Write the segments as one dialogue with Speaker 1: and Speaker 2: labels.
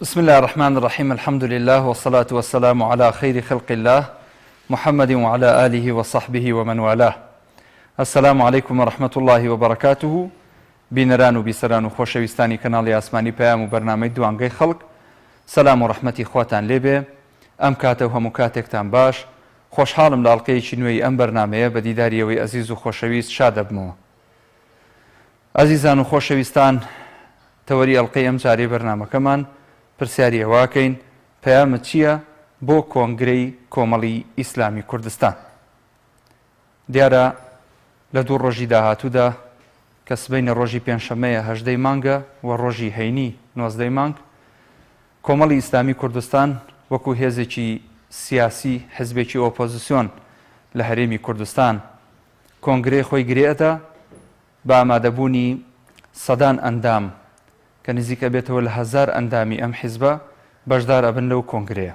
Speaker 1: بسم اللە الرحمن الرحیم الحمد للە والصلاة والسلام علی خیر خلق اللە محمد وعلی آله وصحبه ومن والاه السلام علیکم ورحمة اللە وبرکاته بینەران و بیسەران و خۆشەویستانی کەناڵی ئاسمانی پەیام و بەرنامەی دوانگەی خەڵک سەلام و ڕەحمەتی خواتان لێبێ ئەم کاتە و هەموو کاتێکتان باش خۆشحاڵم لە ئەڵقەیەکی نوێی ئەم بەرنامەیە بە دیداری ئێوەی ئەزیز و خۆشەویست شادەبمەوە ئازیزان و خۆشەویستان تەوەری ئەڵقەی ئەم جارەی بەرنامەکەمان پرسیاری ئەوە ئەکەین پەیامت چییە بۆ کۆنگرەی کۆمەڵی ئیسلامی کوردستان؟ دیارە لە دوو ڕۆژی داهاتوودا کە سبەینێ ڕۆژی پێنجشەممەیە هەژدەی مانگە و ڕۆژی هەینی نۆزدەی مانگ کۆمەڵی ئیسلامی کوردستان وەکو هێزێکی سیاسی حزبێکی ئۆپۆزسیۆن لە هەرێمی کوردستان کۆنگرەی خۆی گرێ ئەدا بە ئامادەبوونی سەدان ئەندام کە نزیک ئەبێتەوە لە هەزار ئەندامی ئەم حیزبە بەشدار ئەبن لەو کۆنگرەیە.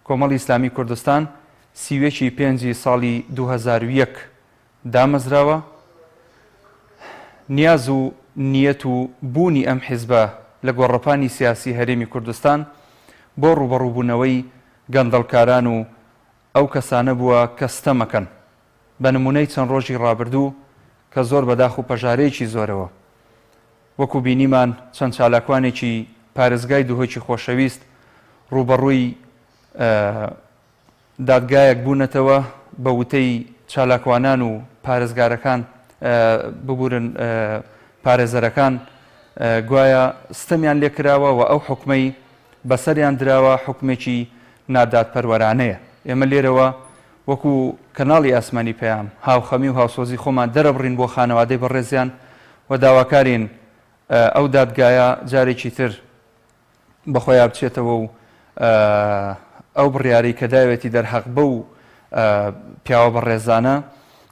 Speaker 1: کۆمەڵی ئیسلامی کوردستان 31 ی پێنجی ساڵی 2001 دامەزراوە، نیاز و نیەت و بوونی ئەم حیزبە لە گۆڕەپانی سیاسی هەرێمی کوردستان بۆ ڕووبەڕووبوونەوەی گەندەڵکاران و ئەو کەسانە بووە کە ستەمەکەن بە نموونەی چەند ڕۆژی ڕابردوو کە زۆر بە داخ و پەژارەیەکی زۆرەوە وەکو بینیمان چەند چالاکوانێکی پارێزگای دهۆکی خۆشەویست ڕووبەڕووی دادگایەک بوونەتەوە بە وتەی چالاکوانان و پارێزگارەکان ببورن پارێزەرەکان گوایە ستەمیان لێکراوە و ئەو حکومەی بەسەریان دراوە حوکمێکی نادادپەروەرانەیە. ئێمە لێرەوە وەکو کەناڵی ئاسمانی پەیام هاوخەمی و هاوسۆزی خۆمان دەرەبڕین بۆ خانەوادەی بەڕێزیان و داواکارین ئەو دادگایە جارێکی تر بەخۆیا بچێتەوە و ئەو بڕیارەی کە داوێتی دەرهەق بەو پیاوە بەڕێزانە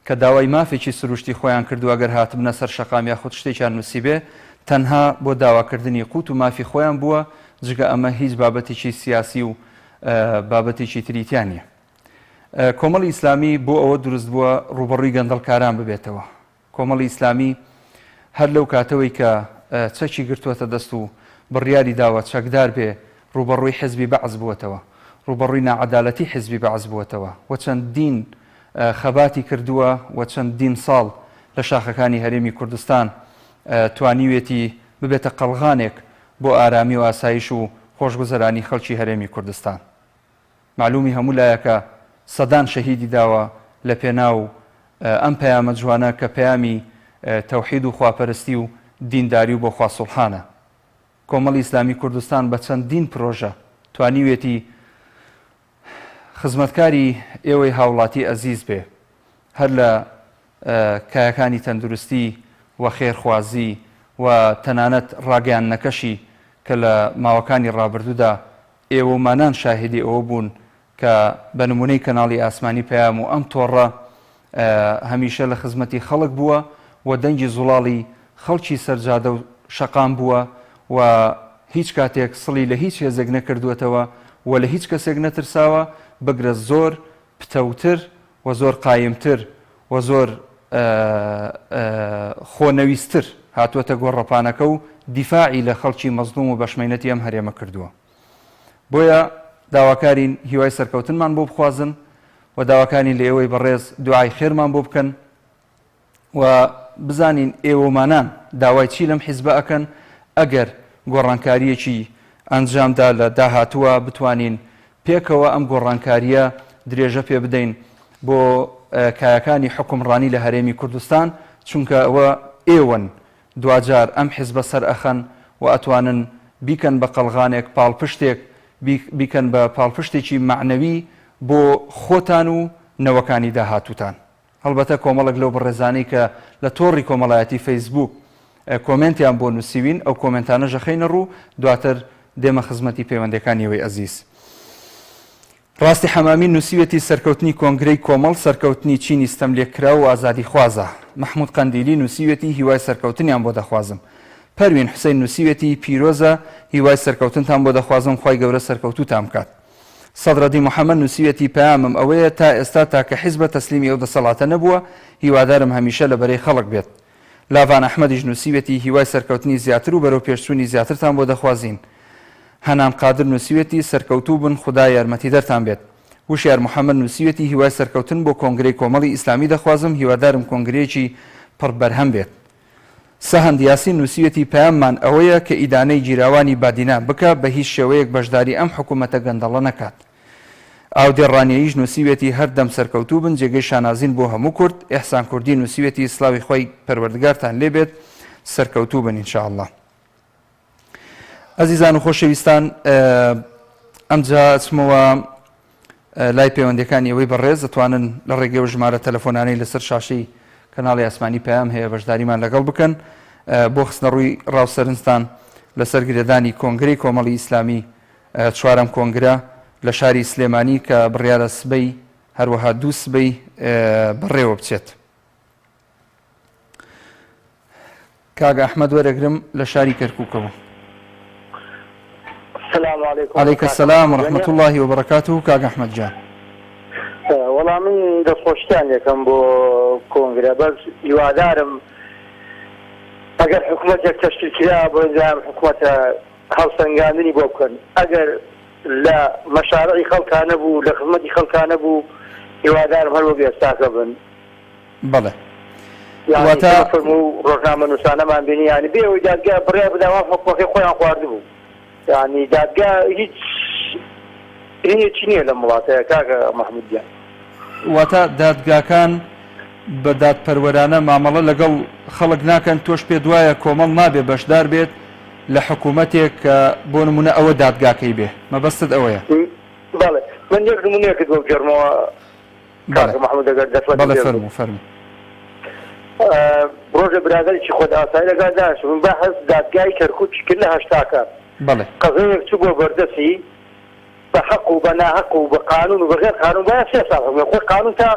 Speaker 1: کە داوای مافێکی سروشتی خۆیان کردووە گەر هاتبنە سەر شەقام یاخود شتێکیان نووسیبێ تەنها بۆ داواکردنی قوت و مافی خۆیان بووە جگە ئەمە هیچ بابەتێکی سیاسی و بابەتێکی تری تیا نییە. کۆمەڵی ئیسلامی بۆ ئەوە دروست بووە ڕووبەڕووی گەندەڵکاران ببێتەوە. کۆمەڵی ئیسلامی هەر لەو کاتەوەی کە چەکی گرتووەتە دەست و بڕیاری داوە چەکدار بێ ڕووبەڕووی حزبی بەعس بووەتەوە، ڕووبەڕووی ناعەدالەتی حزبی بەعس بووەتەوە و چەندین خەباتی کردووە و چەندین ساڵ لە شاخەکانی هەرێمی کوردستان توانیوێتی ببێتە قەڵغانێک بۆ ئارامی و ئاسایش و خۆشگوزەرانی خەڵکی هەرێمی کوردستان. مەعلومی هەموو لایەکە سەدان شەهیدی داوە لە پێناو ئەم پەیامە جوانە کە پەیامی تەوحید و خواپەرستی و دینداری و بۆ خوا سوڵحانە. کۆمەڵی ئیسلامی کوردستان بە چەندین پرۆژە توانیوێتی خزمەتکاری ئێوەی هاوڵاتی ئەزیز بێ هەر لە کایەکانی تەندروستی و خێرخوازی و تەنانەت ڕاگەیاندنەکەشی کە لە ماوەکانی ڕابردوودا ئێوەومانان شاهیدی ئەوە بوون کە بە نموونەی کەناڵی ئاسمانی پەیام و ئەم تۆڕە هەمیشە لە خزمەتی خەڵک بووە و دەنگی زوڵاڵی خەڵکی سەر جادە و شەقام بووە و هیچ کاتێک سڵی لە هیچ هێزێک نەکردووەتەوە و لە هیچ کەسێک نەترساوە، بگرە زۆر پتەوتر و زۆر قایمتر و زۆر خۆنەویستتر هاتووەتە گۆڕەپانەکە و دیفاعی لە خەڵکی مەزڵوم و بەشمەینەتی ئەم هەرێمە کردووە. بۆیە داواکارین هیوای سەرکەوتنمان بۆ بخوازن و داواکارین لە ئێوەی بەڕێز دوعای خێرمان بۆ بکەن و بزانین ئێوەمانان داوای چی لەم حیزبە ئەکەن ئەگەر گۆڕانکارییەکی ئەنجامدا لە داهاتووە بتوانین پێکەوە ئەم گۆڕانکارییە درێژە پێ بدەین بۆ کایەکانی حوکمڕانی لە هەرێمی کوردستان چونکە ئەوە ئێوەن دواجار ئەم حیزبە سەرئەخەن و ئەتوانن بیکەن بە قەڵغانێک پاڵپشتێک بیکەن بە پاڵپشتێکی مەعنەوی بۆ خۆتان و نەوەکانی داهاتووتان. هەڵبەتە کۆمەڵێک لەو بەڕێزانەی کە لە تۆڕی کۆمەڵایەتی فەیسبووک کۆمێنتیان بۆ نووسیوین ئەو کۆمێنتانەش ئەخەینە ڕوو دواتر دێمە خزمەتی پەیوەندەکانی ئێوەی ئەزیز. ڕاستی حەمامی نووسیویەتی سەرکەوتنی کۆنگرەی کۆمەڵ سەرکەوتنی چینی ستەملێکراو و ئازادیخوازە. مەحموود قەندیلی نووسیویەتی هیوای سەرکەوتنیان بۆ دەخوازم. پەروین حوسەین نووسیویەتی پیرۆزە هیوای سەرکەوتنتان بۆ دەخوازم خوای گەورە سەرکەوتووتان بکات. سەدرەدین محەمەد نووسیویەتی پەیامم ئەوەیە تا ئێستا تاکە حیزبە تەسلیمی ئەو دەسەڵاتە نەبووە هیوادارم هەمیشە لە بەرەی خەڵک بێت. لاڤان ئەحمەدیش نووسیویەتی هیوای سەرکەوتنی زیاتر و بەرەوپێشچوونی زیاترتان بۆ دەخوازین. هەنان قادر نووسیویەتی، سەرکەوتوو بن خودا یارمەتیدەرتان بێت. وشیار محەمەد نووسیویەتی، هیوای سەرکەوتن بۆ کۆنگرەی کۆمەڵی ئیسلامی دەخوازم، هیوادارم کۆنگرەیەکی پڕ بەرهەم بێت. سەهەند یاسین نووسیویەتی، پەیاممان ئەوەیە کە ئیدانەی گیراوانی بادینان بکا، بە هیچ شێوەیەک بەشداری ئەم حکوومەتە گەندەڵە نەکات. ئاودێر ڕانیەییش نووسیویەتی، هەر دەم سەرکەوتوو بن، جێگەی شانازین بۆ هەموو کورد. ئیحسان کوردی نووسیویەتی، سڵاوی خوای پەروەردگارتان لێ بێت، سەرکەوتوو بن ان شاء اللە. ئەزیزان و خۆشەویستان ئەمجا ئەچمەوە لای پەیوەندەکانی ئەوەی بەڕێز دەتوانن لە ڕێگەی و ژمارە تەلەفۆنانەی لەسەر شاشەی کەناڵی ئاسمانی پەیام هەیە بەشداریمان لەگەڵ بکەن بۆ خستنەڕووی ڕاو سەرنجتان لەسەر گرێدانی کۆنگرەی کۆمەڵی ئیسلامی چوارەم کۆنگرە لە شاری سلێمانی کە بڕیارە سبەی هەروەها دوو سبەی بەڕێوە بچێت. کاک ئەحمەد وەرەگرم لە شاری کەرکوکەوە.
Speaker 2: السلام علیکم
Speaker 1: علیک السلام و رحمة اللە و بەرەکاته کاک ئەحمەد گیان.
Speaker 2: وەڵا من دەستخۆشتان لێکەم بۆ کۆنگرە بەس هیوادارم ئەگەر حکومەتێک تەشکیل کرا بۆ ئەم حکومەتە هەڵسەنگاندنی بۆ بکەن ئەگەر لە مەشارعی خەڵکا نەبوو لە خزمەتی خەڵکا نەبوو هیوادارم هەر وەک ئێستاکە بن.
Speaker 1: بەڵێ
Speaker 2: یانی
Speaker 1: واتە.
Speaker 2: کە فەرموو ڕۆژنامەنووسانەمان بینی یانی بێ ئەوەی دادگا بڕیار بدا وان حوکمەکەی خۆیان خواردبوو یانی دادگا هیچ هینێکی نییە لەم وڵاتەیە کاکە مەحموود گیان.
Speaker 1: واتە دادگاکان بە دادپەروەرانە مامەڵە لەگەڵ خەڵک ناکەن تۆش پێت وایە کۆمەڵ نابێ بەشدار بێت لە حکوومەتێک کە بۆ نموونە ئەوە دادگاکەی بێ مەبەستت ئەوەیە؟
Speaker 2: بەڵێ من یەک نموونەیەکت بۆ بگێڕمەوە
Speaker 1: بەڵێ
Speaker 2: کاکە محمود ئەگەر دەرفەتت
Speaker 1: بەڵێ
Speaker 2: پێ بدەی.
Speaker 1: فەرموو فەرموو.
Speaker 2: ڕۆژێ برادەرێکی خۆت ئاسایی لەگەڵ دانیشتبووین بەحس دادگای کەرکوکی کرد لە هەشتاکان
Speaker 1: بەڵێ.
Speaker 2: قەزەیەک چوو بۆ بەردەستی بە حەق و بە ناهەق و بە قانون و بە غێر قانون باە سێ ساڵ حوکمی خۆی قانون تا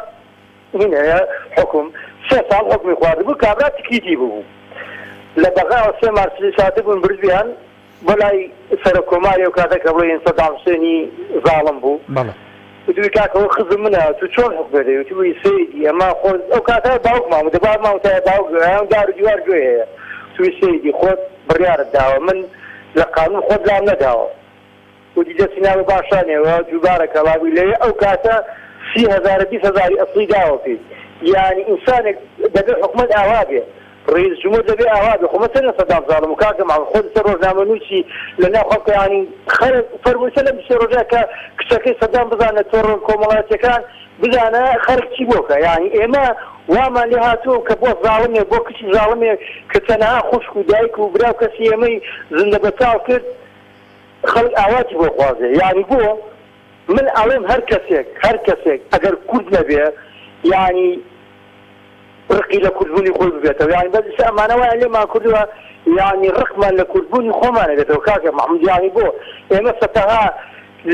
Speaker 2: هین هەیە حوکم سێ ساڵ حوکمی خواردبوو کابرا تکریتی ببوو لە بەغاوە سێ مارسیدس هاتبوون بردبیان بۆ لای سەرۆک کۆماری ئەو کاتە کە بڵێین سەدام حوسێنی زاڵم بوو.
Speaker 1: بەڵێ.
Speaker 2: وتبووی کاکە ئەوە خزم منە تو چۆن حوکمێ دەی؟ وتبووی سەیدی ئەمە خۆ ئەو کاتە باوکمان بوو دە باوکمان وتایە باوک ئەم دار و دیوار گوێی هەیە. وتبووی سەیدی خۆت بڕیارت داوە من لە قانون خۆت لام نەداوە. وتی دەستی نا بە باشانیەوە دووبارە کەڵابووی لەوێ ئەو کاتە 30 هەزارە 20 هەزاری ئەسڵی داوە پێی یانی ئینسانێک دەبێ حکومەت ئاوا بێ ڕئیس جمهور دەبێ ئاوا بێ خۆ مەسەلەن سەدام زاڵم و کاکە مەحمود خۆت سەر ڕۆژنامە نووسی لە ناو خەڵکە یانی خەرک فەرمووی سەر لەم سێ ڕۆژە کە کچەکەی سەدام بزانە تۆڕە کۆمەڵایەتیەکان بزانە خەرک چی بۆ کە یانی ئێمە وامان لێ هاتووە کە بۆ زاڵمێک بۆ کچی زاڵمێک کە چەنەها خوشک و دایک و برا و کەسی ئێمەی زیندە بەچاڵ کرد خەڵک ئاواتی بۆ خوازێ یانی بۆ من ئەڵێم هەر کەسێک هەر کەسێک ئەگەر کورد نەبێ یانی ڕقی لە کوردبوونی خۆی ببێتەوە یانی بەس ئیستا ئەمانە وایان لێمان کردووە یانی ڕقمان لە کوردبوونی خۆمانە بێتەوە کاکە محمود یانی بۆ ئێمە سەتەها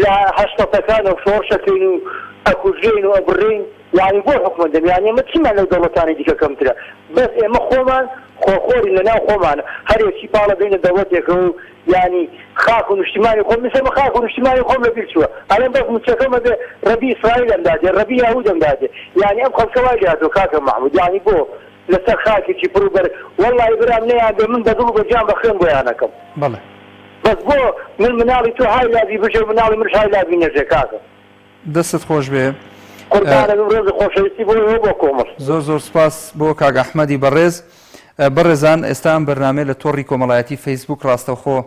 Speaker 2: لە هەشتەتەکانەوە شۆڕشەکەین و ئەکوژرێین و ئەبڕێین یانی بۆ حوکمە دەم یانی ئێمە چیمان لەو دەوڵەتانی دیکە کەمترە بەس ئێمە خۆمان خۆخۆرین لە ناو خۆمان هەر یەکی پاڵە دەینە دەوڵەتێکەوە و یانی خاک و نیشتیمانی خۆم ئیستا من خاک و نیشتیمانی خۆم لە بیر چووە ئەڵێم بەس موچەکەم ئەبێ ڕەبی ئیسرائیلم دادێ ڕەبی یاهودم دادێ یانی ئەم خەڵکە وای لێهاتووە کاکە مەحمود یانی بۆ لەسەر خاکێکی پڕ و بەر وەڵڵاهی برام نەیان بێ من بە دڵ و بە گیان بە خوێن بۆیان ئەکەم
Speaker 1: بەڵێ.
Speaker 2: بەس بۆ من مناڵی تۆ های لابی بژێ و مناڵی منش های لابی نەژێ کاکە.
Speaker 1: دەستت خۆش بێ.
Speaker 2: قوربانت بم ڕێز و خۆشەویستی بۆ ئێوە بۆ کۆمەڵ.
Speaker 1: زۆر زۆر سوپاس بۆ کاک ئەحمەدی بەڕێز. بەڕێزان ئێستا ئەم بەرنامەیە لە تۆڕی کۆمەڵایەتی فەیسبووک ڕاستەوخۆ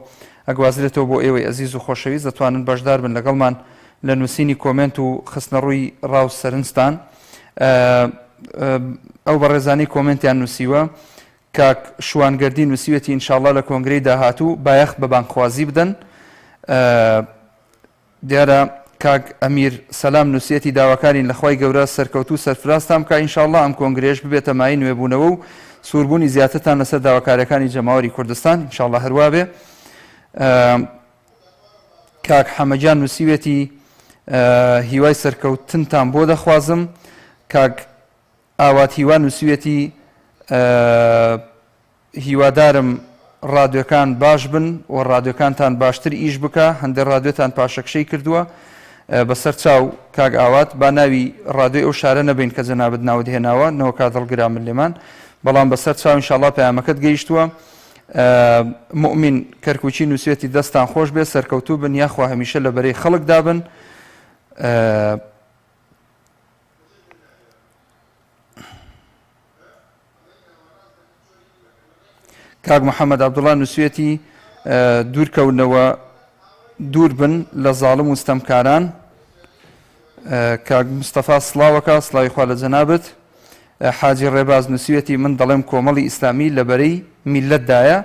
Speaker 1: ئەگوازرێتەوە بۆ ئێوەی ئەزیز و خۆشەویست دەتوانن بەشدار بن لەگەڵمان لە نووسینی کۆمێنت و خستنەڕووی ڕا و سەرنجتان. ئەو بەڕێزانەی کۆمێنتیان نووسیوە کاک شوان گەردی نووسیوێتی ئینشاڵڵا لە کۆنگرەی داهاتوو بایەخ بە بانگخوازی بدەن. دیارە کاک ئەمیر سەلام نوسیەتی داواکارین لە خوای گەورە سەرکەوتوو سەرفرازتان بکا ان شاءاللە ئەم کۆنگرەیەش ببێتە مایەی نوێبوونەوە و سووربوونی زیاترتان لەسەر داواکاریەکانی جەماوەری کوردستان ان شاءاللە هەروابێ کاک حەمەگیان نوسیوێتی هیوای سەرکەوتنتان بۆ دەخوازم کاک ئاوات هیوا نوسیوێتی هیوادارم ڕادیۆکان باش بن و ڕادیۆکانتان باشتر ئیش بکا هەندێ ڕادیۆتان پاشەکشەی کردووە بەسەر چاو کاک ئاوات با ناوی ڕادیۆی ئەو شارە نەبەین کە جەنابت ناوت هێناوە نەوەکا دڵگران بن لێمان بەڵام بەسەر چاو ان شاءاللە پەیامەکەت گەیشتووە. موئمین کەرکوکی نووسویەتی دەستتان خۆش بێت سەرکەوتوو بن یاخوا هەمیشە لە بەرەی خەڵکدا بن. کاک محەممەد عەبدوڵا نووسویەتی دوورکەونەوە دوور بن لە زاڵم و ستەمکاران. کاک مستەفا سڵاوەکە سڵاوی خوا لە جەنابت. حاجی ڕێباز نووسیویەتی من دەڵێم کۆمەڵی ئیسلامی لە بەرەی میللەتدایە.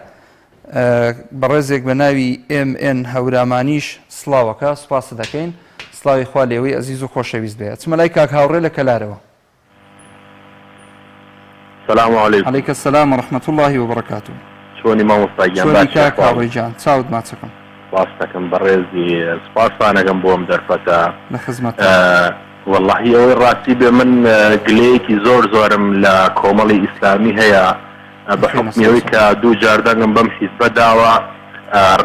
Speaker 1: بەڕێزێک بە ناوی ئێم ئێن هەورامانیش سڵاوەکە سوپاست دەکەین. سڵاوی خوا لێوەی ئەزیز و خۆشەویست بێ. ئەچمە لای کاک هاوڕێ لە کەلارەوە.
Speaker 3: سلام علیکم.
Speaker 1: علیک السلام و رحمە اللە و بەرەکاتو.
Speaker 3: چۆنی مامۆستا گیان
Speaker 1: چۆنی
Speaker 3: باشی
Speaker 1: کاک
Speaker 3: ئەحواڵت؟
Speaker 1: هاوڕێ گیان چاوت ماچەکەم.
Speaker 3: سپاست دەکەم بەڕێزی سپاستان ئەکەم بۆ ئەم دەرفەتە.
Speaker 1: لە خزمەتتام.
Speaker 3: وەڵاهی ئەوەی ڕاستی بێ من گلەیەکی زۆر زۆرم لە کۆمەڵی ئیسلامی هەیە بە
Speaker 1: دەخەینە
Speaker 3: حوکمی ئەوەی
Speaker 1: سەرچاو.
Speaker 3: کە دوو جار دەنگم بەم حیزبە داوە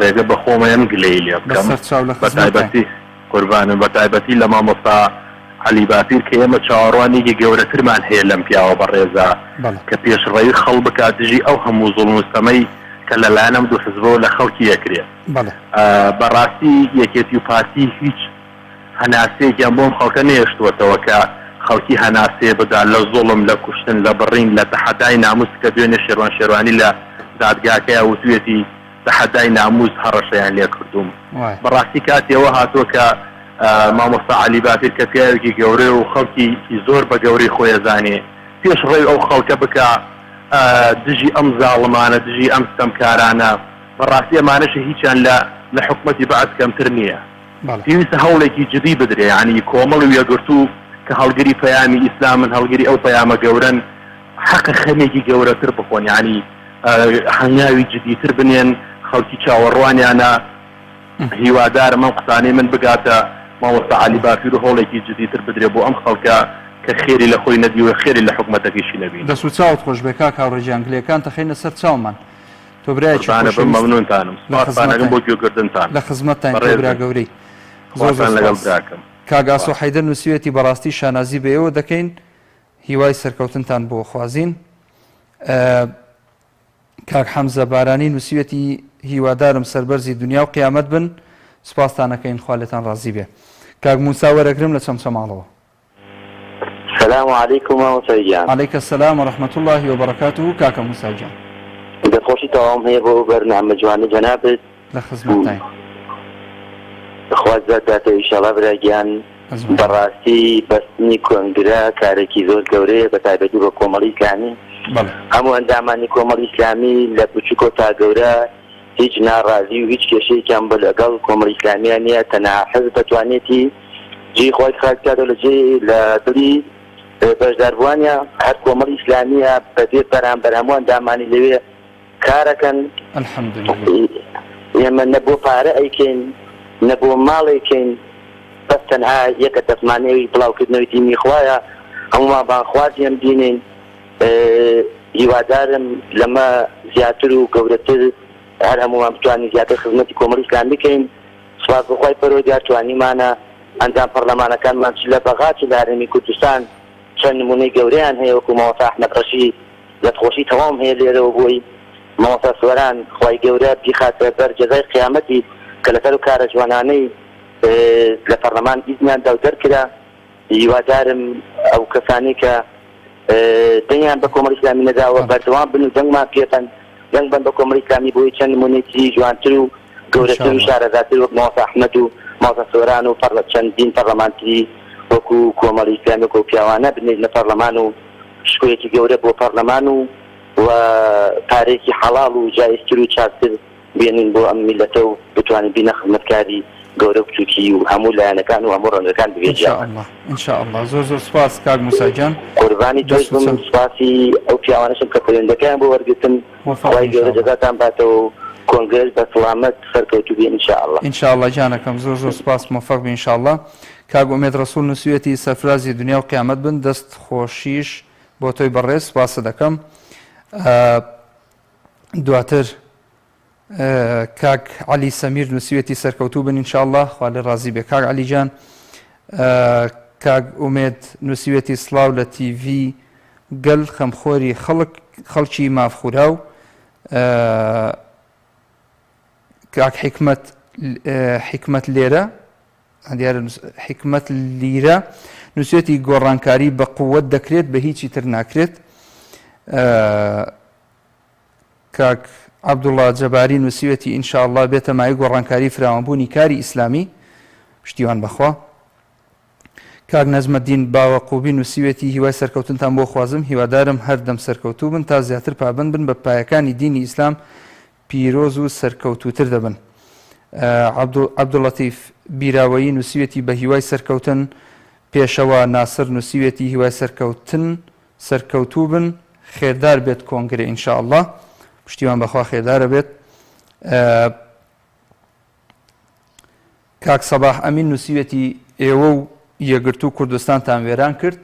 Speaker 3: ڕێگە بە خۆمەیەم گلەیی لێ
Speaker 1: بە
Speaker 3: بکەم
Speaker 1: سەرچاو لە
Speaker 3: بە
Speaker 1: خزمەتتاین.
Speaker 3: تایبەتی قوربانم بە تایبەتی لە مامۆستا عەلی باپیر کە ئێمە چاوەڕوانیەکی گەورەترمان هەیە لەم پیاوە بەڕێزە
Speaker 1: بەڵێ.
Speaker 3: کە پێشڕەوی خەڵ بکات دژی ئەو هەموو زوڵم و ستەمەی کە لە لایەن ئەم دوو حزبەوە لە خەڵکی ئەکرێ.
Speaker 1: بەڵێ.
Speaker 3: بە ڕاستی یەکێتی و پارتی هیچ هەناسەیەکیان بۆ ئەم خەڵکە نەهێشتووەتەوە کە خەڵکی هەناسەیە بدا لە زوڵم، لە کوشتن، لە بڕین، لە تەحەدای ناموس کە دوێنێ شێروان شێروانی لە دادگاکەیا وتویەتی تەحەدای ناموس هەڕەشەیان لێکردووم. بەڕاستی کاتی ئەوە هاتووە کە مامۆستا عەلی باپیر کە پیاوێکی گەورەیە و خەڵکی زۆر بە گەورەی خۆی ئەزانێ پێش ڕێی ئەو خەڵکە بکا دژی ئەم زاڵمانە دژی ئەم ستەمکارانە بەڕاستی ئەمانەش هیچیان لە لە حکومەتی بەعس کەمتر نییە پێویستە هەوڵێکی جدی بدرێ یانی کۆمەڵ و یەکگرتوو کە هەڵگری پەیامی ئیسلامن هەڵگری ئەو پەیامە گەورەن حەقە خەمێکی گەورەتر بخۆن یانی هەنگاوی جدیتر بنێن خەڵکی چاوەڕوانیانە هیوادارم ئەم قسانەی من بگاتە مامۆستا عەلی باپیر و هەوڵێکی جدیتر بدرێ بۆ ئەم خەڵکە کە خێری لە خۆی نەدیوە خێری لە حکومەتەکەیشی نەبینی.
Speaker 1: دەست و چاوت خۆش بێ کاک هاوڕێ گیان گلەیەکانت ئەخەینە سەر چاومان تۆ برایەکی
Speaker 3: قوربانە بم
Speaker 1: خۆشەویستی
Speaker 3: مەمنونتانم
Speaker 1: لە
Speaker 3: سوپاستان ئەکەم
Speaker 1: خزمەتتاین
Speaker 3: بۆ گوێگردنتان
Speaker 1: لە خزمەتتاین تۆ برا
Speaker 3: بەڕێزن
Speaker 1: گەورەی زۆر زۆر
Speaker 3: خواتان لەگەڵ
Speaker 1: سوپاس.
Speaker 3: براکەم
Speaker 1: کاک ئاسۆ
Speaker 3: سوپاس.
Speaker 1: حەیدەر نووسیویەتی بەڕاستی شانازی بە ئێوە دەکەین هیوای سەرکەوتنتان بۆ خوازین. کاک حەمزە بارانی نووسیویەتی هیوادارم سەربەرزی دونیا و قیامەت بن سوپاستان ئەکەین خوا لێتان ڕازی بێ. کاک موسا وەرەگرم لە چەمچەماڵەوە.
Speaker 2: سلام علیکم مامۆستا گیان.
Speaker 1: علیک السلام و رحمە اللە و بەرەکاته کاکە موسا گیان.
Speaker 2: دەستخۆشی تەواوم هەیە بۆ ئەو بەرنامە جوانەی جەنابت.
Speaker 1: لە خزمەتتاین.
Speaker 2: خوا جزات داتەوە ئیشەڵا برا گیان.
Speaker 1: ئەجمعین.
Speaker 2: بەڕاستی بەستنی کۆنگرە کارێکی زۆر گەورەیە بەتایبەتی بۆ کۆمەڵی ئیسلامی.
Speaker 1: بەڵێ.
Speaker 2: هەموو ئەندامانی کۆمەڵی ئیسلامی لە بچوکەوە تا گەورە هیچ ناڕازی و هیچ کێشەیەکیان بۆ لەگەڵ کۆمەڵی ئیسلامییا نییە تەنها حزب دەتوانێتی جێی خۆی خالی بکاتەوە لە جێی لە دڵی بەشداربووانیا هەر کۆمەڵی ئیسلامییە بەبێ بەرامبەر هەموو ئەندامانی لەوێ کارەکەن
Speaker 1: الحمدللە.
Speaker 2: ئێمە نە بۆ پارە ئەیکەین نە بۆ ماڵ ئەیکەین بەس تەنها یەک هەدەفمان ئەویش بڵاوکردنەوەی دینی خوایە هەموومان بانگخوازی ئەم دینەین هیوادارم لەمە زیاتر و گەورەتر هەر هەموومان بتوانین زیاتر خزمەتی کۆمەڵی ئیسلامی بکەین سوپاس بۆ خوای پەروەردگار توانیومانە ئەندام پەڕلەمانەکانمان چ لە بەغا چ لە هەرێمی کوردستان چەند نمونەی گەورەیان هەیە وەکو مامۆستا ئەحمەد ڕەشی دەستخۆشی تەواوم هەیە لێرەوە بۆی مامۆستا سۆران خوای گەورە بیخاتە بەر جەزای قیامەتی کە لەسەر ئەو کارە جوانانەی لە پەڕلەمان ئیزنیان دا و دەرکرا هیوادارم ئەو کەسانەی کە دەنگیان بە کۆمەڵی ئیسلامی نەداوە بەردەوام بن و دەنگمان پێبەن دەنگ بەن بە کۆمەڵی ئیسلامی بۆی چەند نمونەی تری جوانتر و گەورەتر و شارەزاتر وەک مامۆستا ئەحمەد و مامۆستا سۆران و پەڕلە چەندین پەڕلەمانتری وەکو کۆمەڵی ئیسلامی وەکو ئەو پیاوانە بنێرنە پەڕلەمان و شکۆیەکی گەورە بۆ پەڕلەمان و و پارەیەکی حەڵاڵ و جایزتر و چاکتر بێنین بۆ ئەم میللەتە و بتوانین بینە خزمەتکاری گەورە و بچوکی و هەموو لایەنەکان و هەموو ڕەنگەکان ببێ
Speaker 1: ان شاء
Speaker 2: گیان.
Speaker 1: اللە ان شاء اللە زۆر زۆر سوپاس کاک موسا گیان
Speaker 2: قوربانی تۆش
Speaker 1: دەست و
Speaker 2: بم
Speaker 1: چاو.
Speaker 2: سوپاسی ئەو پیاوانەشم کە پەیوەندەکەیان بۆ وەرگرتم
Speaker 1: مۆفەق
Speaker 2: خوای
Speaker 1: ان
Speaker 2: گەورە
Speaker 1: شاء اللە.
Speaker 2: جەزاتان باتەوە و کۆنگرەش بە سڵامەت سەرکەوتوو بی ان شاء اللە.
Speaker 1: ان شاء اللە گیانەکەم زۆر زۆر سوپاس مۆفەق بی ان شاء اللە. کاک ئومێد ڕەسوڵ نوسیویەتی سەرفرازی دونیا و قیامەت بن دەست خۆشیش بۆ تۆی بەڕێز سوپاست دەکەم. دواتر کاک عەلی سەمیر نووسیوێتی سەرکەوتوو بن ان شاءاللە خوا لێ ڕازی بێ کاک عەلی گیان کاک ئومێد نووسیوێتی سڵاو لە تیڤی گەل خەمخۆری خەڵک خەڵکی مافخوراو. کاک حیکمەت حیکمەت لێرە دیارە حیکمەت لیرە نووسێتی گۆڕانکاری بە قووەت دەکرێت بە هیچی تر ناکرێت. کاک عەبدوڵا جەباری نووسیوێتی ان شاء اللە بێتە مایەی گۆڕانکاری فراوانبوونی کاری ئیسلامی پشتیوان بەخوا. کاک نەجمەدین باوەقوبی نووسیوێتی هیوای سەرکەوتنتان بۆ خوازم هیوادارم هەردەم سەرکەوتوو بن تا زیاتر پابەند بن بە پایەکانی دینی ئیسلام پیرۆز و سەرکەوتووتر دەبن. عەبدولەتیف بیراوەیی نووسیوێتی بە هیوای سەرکەوتن. پێشەوا ناسر نووسیوێتی هیوای سەرکەوتن سەرکەوتوو بن خێردار بێت کۆنگرە ان شاء اللە پشتیوان بەخوا خێردارە بێت. کاک سەباح ئەمین نووسیوێتی ئێوە و یەکگرتوو کوردستانتان وێران کرد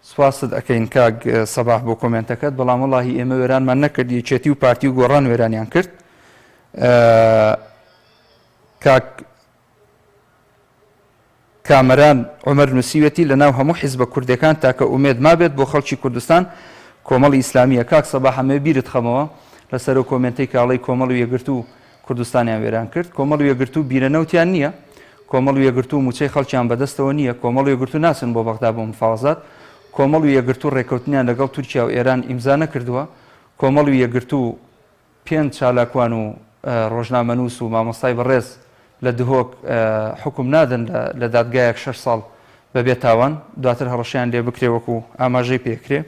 Speaker 1: سوپاست ئەکەین کاک سەباح بۆ کۆمێنتەکەت بەڵام وەڵاهی ئێمە وێرانمان نەکرد یەکێتی و پارتی و گۆڕان وێرانیان کرد کاک کامەران عومەر نووسیویەتی، لەناو هەموو حیزبە کوردێکان تاکە ئومێد مابێت بۆ خەڵکی کوردستان کۆمەڵی ئیسلامییە. کاک سەباح ئەمەوێ بیرت خەمەوە لەسەر ئەو کۆمێنتەی کاڵەی کۆمەڵ و یەکگرتوو کوردستانیان وێران کرد. کۆمەڵ و یەکگرتوو بیرە نەوتیان نییە. کۆمەڵ و یەکگرتوو مووچەی خەڵکیان بەدەستەوە نییە. کۆمەڵ و یەکگرتوو ناچن بۆ بەغدا بۆ مفاوەزات. کۆمەڵ و یەکگرتوو ڕێککەوتنیان لەگەڵ تورکیا و ئێران ئیمزا نەکردووە. کۆمەڵ و یەکگرتوو پێنج چالاکوان و ڕۆژنامەنووس و مامۆستای بەڕێز لە دهۆک حوکم نادەن لە دادگایەک شەش ساڵ بە بێ تاوان دواتر هەڕەشەیان لێ بکرێ وەکو ئاماژەی پێکرێ.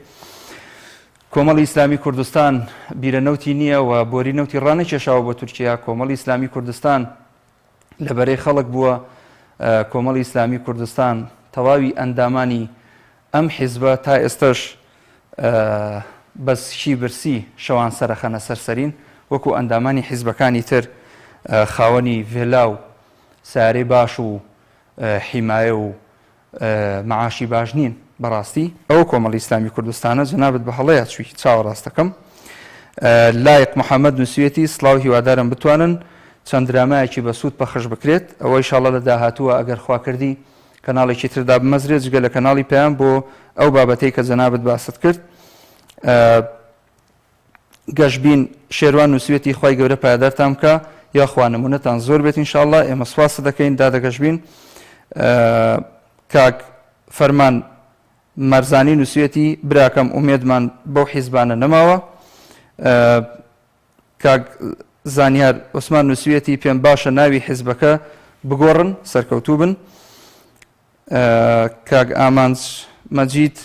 Speaker 1: کۆمەڵی ئیسلامی کوردستان بیرە نەوتی نییە و بۆری نەوتی ڕانەکێشاوە بۆ تورکیا، کۆمەڵی ئیسلامی کوردستان لە بەرەی خەڵک بووە، کۆمەڵی ئیسلامی کوردستان تەواوی ئەندامانی ئەم حیزبە تا ئێستەش بە سکی برسی شەوان سەرەخەنە سەر سەرین، وەکو ئەندامانی حیزبەکانی تر خاوەنی ڤێلا و سەیارەی باش و حیمایە و مەعاشی باش نین بەڕاستی ئەوە کۆمەڵی ئیسلامی کوردستانە جەنابت بە هەڵەیا چووی چاوە ڕاستەکەم لایق محەممەد نووسویەتی سڵاو هیوادارم بتوانن چەند درامایەکی بەسوود پەخش بکرێت ئەوە ئیشاڵە لە داهاتووە ئەگەر خوا کردی کەناڵێکی تر دابمەزرێت جگە لە کەناڵی پەیام بۆ ئەو بابەتەی کە جەنابت باست کرد گەشبین شێروان نووسیوێتی خوای گەورە پایەدارتان بکا یاخوا نمونەتان زۆر بێت ان شاءاللە ئێمە سوپاست دەکەین دادە گەشبین کاک فەرمان مەرزانی نووسیوێتی براکەم ئومێدمان بەو حیزبانە نەماوە کاک زانیار عوسمان نووسیوێتی پێم باشە ناوی حیزبەکە بگۆڕن سەرکەوتوو بن کاک ئامانج مەجید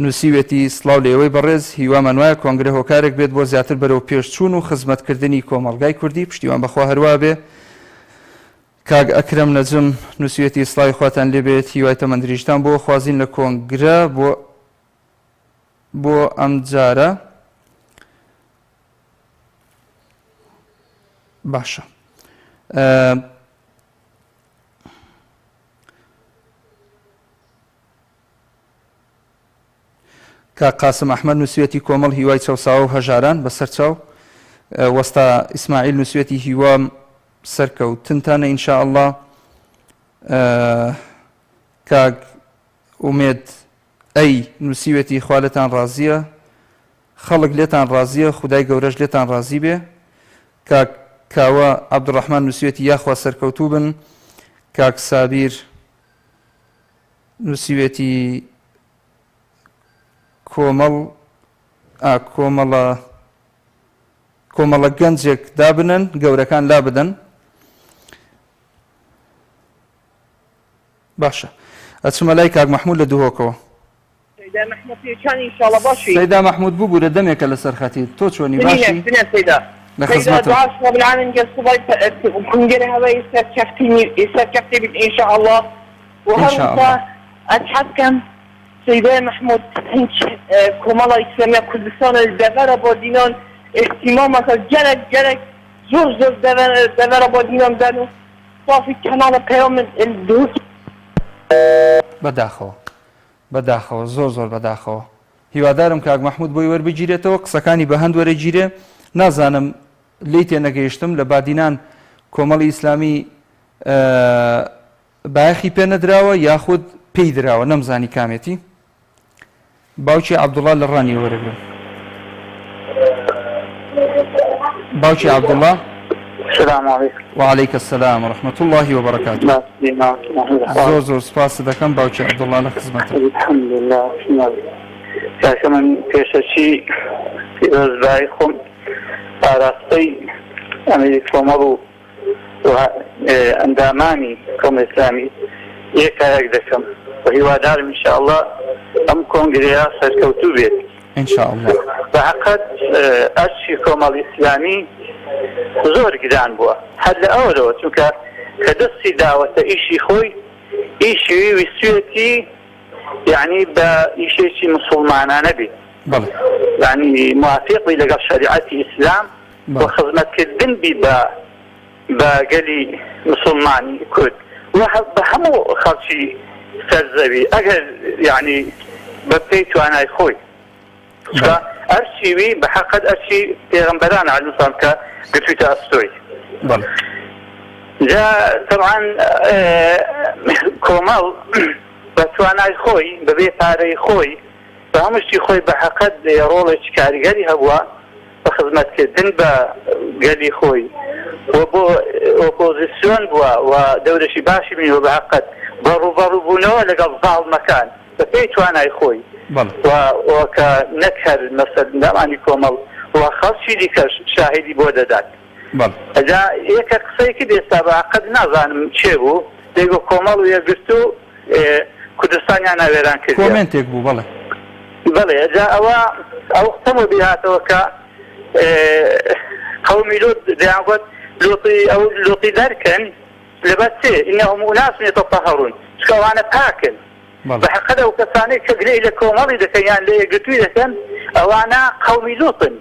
Speaker 1: نووسیوێتی، سڵاو لە ئێوەی بەڕێز، هیوامان وایە کۆنگرە هۆکارێک بێت بۆ زیاتر بەرەو پێش چوون و خزمەت کردنی کۆمەڵگای کوردی، پشتیوان بەخوا هەروابێ. کاک ئەکرەم نەجم نووسیوێتی، سڵاوی خواتان لێ بێت، هیوای تەمەن دریژتان بۆ خوازین لە کۆنگرە بۆ بۆ ئەمجارە. باشە. کاک قاسم ئەحمەد نووسیویەتی کۆمەڵ هیوای چەوساوە و هەژاران بە سەرچاو. وەستا ئیسماعیل نووسیویەتی هیوام سەرکەوتنتانە ان شاء اللە. کاک ئومێد ئەی نووسیویەتی خوا لێتان ڕازیە خەڵک لێتان ڕازیە خودای گەورەش لێتان ڕازی بێ. کاک کاوە عەبدولڕەحمان نووسیویەتی یاخوا سەرکەوتوو بن. کاک سابیر نووسیوێتی کۆمەڵ ئا کۆمەڵە کۆمەڵە گەنجێک دابنن گەورەکان لابدەن باشە ئەچمە لای کاک مەحموود لە دهۆکەوە
Speaker 4: سەیدا مەحمود پێچان ئینشاڵڵا باشی.
Speaker 1: سەیدا مەحمود ببورە دەمێکە لەسەر خەتی تۆ چۆنی باشی
Speaker 4: بنە سەیدا
Speaker 1: لە خزمەتم.
Speaker 4: دعاش رب العالمین گەر سوبای کنگرە هەوای سەرکەفتنی سەرکەفتی بیت ان شاء الله و
Speaker 1: ان شاء
Speaker 4: هەروسا
Speaker 1: الله.
Speaker 4: ئەز حەز کەم سەیدای مەحمود هینچ کۆمەڵا ئیسلامیە کوردستان دەڤەرە بادینان ئیهتیمامەکە گەلەک گەلەک زۆر زۆر دەڤەرە بادینان دەن و سافی کەناڵە پەیام دهوکی
Speaker 1: بەداخەوە بەداخەوە زۆر زۆر بەداخەوە هیوادارم کاک مەحمود بۆی وەربگیرێتەوە قسەکانی بە هەند وەرەگیرێ نازانم لێی تێنەگەیشتم لە بادینان کۆمەڵی ئیسلامی بایەخی پێ نەدراوە یاخود پێی دراوە نەمزانی کامێتی باوکی عەبدوڵا لە ڕانیە وەرەگرم. باوکی عەبدوڵڵا.
Speaker 5: سلام علیکم.
Speaker 1: وعلیک السلام ورحمة اللە وبرکاته.
Speaker 5: باش
Speaker 1: زۆر زۆر سپاست دەکەم باوکی عەبدوڵڵا لە خزمەتم.
Speaker 5: الحمدلله کاکە من پێشەکی پیرۆزبایی خۆم ئاراستەی ئەمیری کۆمەڵ و و ئەندامانی کۆمەڵی ئیسلامی یەکایەک دەکەم و هیوادارم ان شاء اللە ئەم کۆنگرەیە سەرکەوتوو بێت.
Speaker 1: ان شاء اللە.
Speaker 5: بە هەقەت ئەرکی کۆمەڵی ئیسلامی زۆر گران بووە هەر لە ئەوەرەوە چونکە کە دەستی داوەتە ئیشی خۆی ئیشی وی ویستویەتی یەعنی بە ئیشێکی موسوڵمانانە بێ
Speaker 1: بەڵێ.
Speaker 5: یەعنی موافیق بی لەگەڵ شەریعەتی ئیسلام و
Speaker 1: بەڵێ.
Speaker 5: خزمەت کردن بی بە بە گەلی مسوڵمانی کورد و بە هەموو خەڵکی سەر زەوی ئەگەر یەعنی بە پێی توانای خۆی چونکە ئەرکی وی بە حەقەت ئەرکی پێغەمبەرانە علیهم السلام کە گرتوویتە ئەستۆی.
Speaker 1: بەڵێ.
Speaker 5: جا تەبعەن کۆمەڵ بە توانای خۆی بە بێ پارەی خۆی بە هەموو شتی خۆی بە حەقەت ڕۆڵێکی کاریگەری هەبووە بە خزمەتکردن بە گەلی خۆی و بۆ ئۆپۆزیسیۆن بووە و دەورێکی باشی بینیوە بە هەقەت بە ڕووبەڕووبوونەوە لەگەڵ زاڵمەکان بە پێی توانای خۆی و و کە نەک هەر مەسەل ئەندامانی کۆمەڵ و خەڵکی دیکەش شاهیدی بۆ دەدات. جا یەکە قسەی کرد ئێستا بە هەقەت نازانم کێ بوو دەیگۆ کۆمەڵ و یەکگرتوو کوردستانیان وێران کردیە.
Speaker 1: کۆمێنتێک بوو بەڵێ.
Speaker 5: بەڵێ جا ئەوە ئەو قسەم وەبیر هاتەوە کە قەومی لوط دەیان گوت لوطی ئەو لوطی دەرکەن لەبەر چێ انهم اناس یتطهرون چونکە ئەوانە پاکن بە حەقەت ئەو کەسانەی کە گلەی لە کۆمەڵی دەکەن یان لە یەکگرتووی دەکەن ئەوانە قەومی لوطن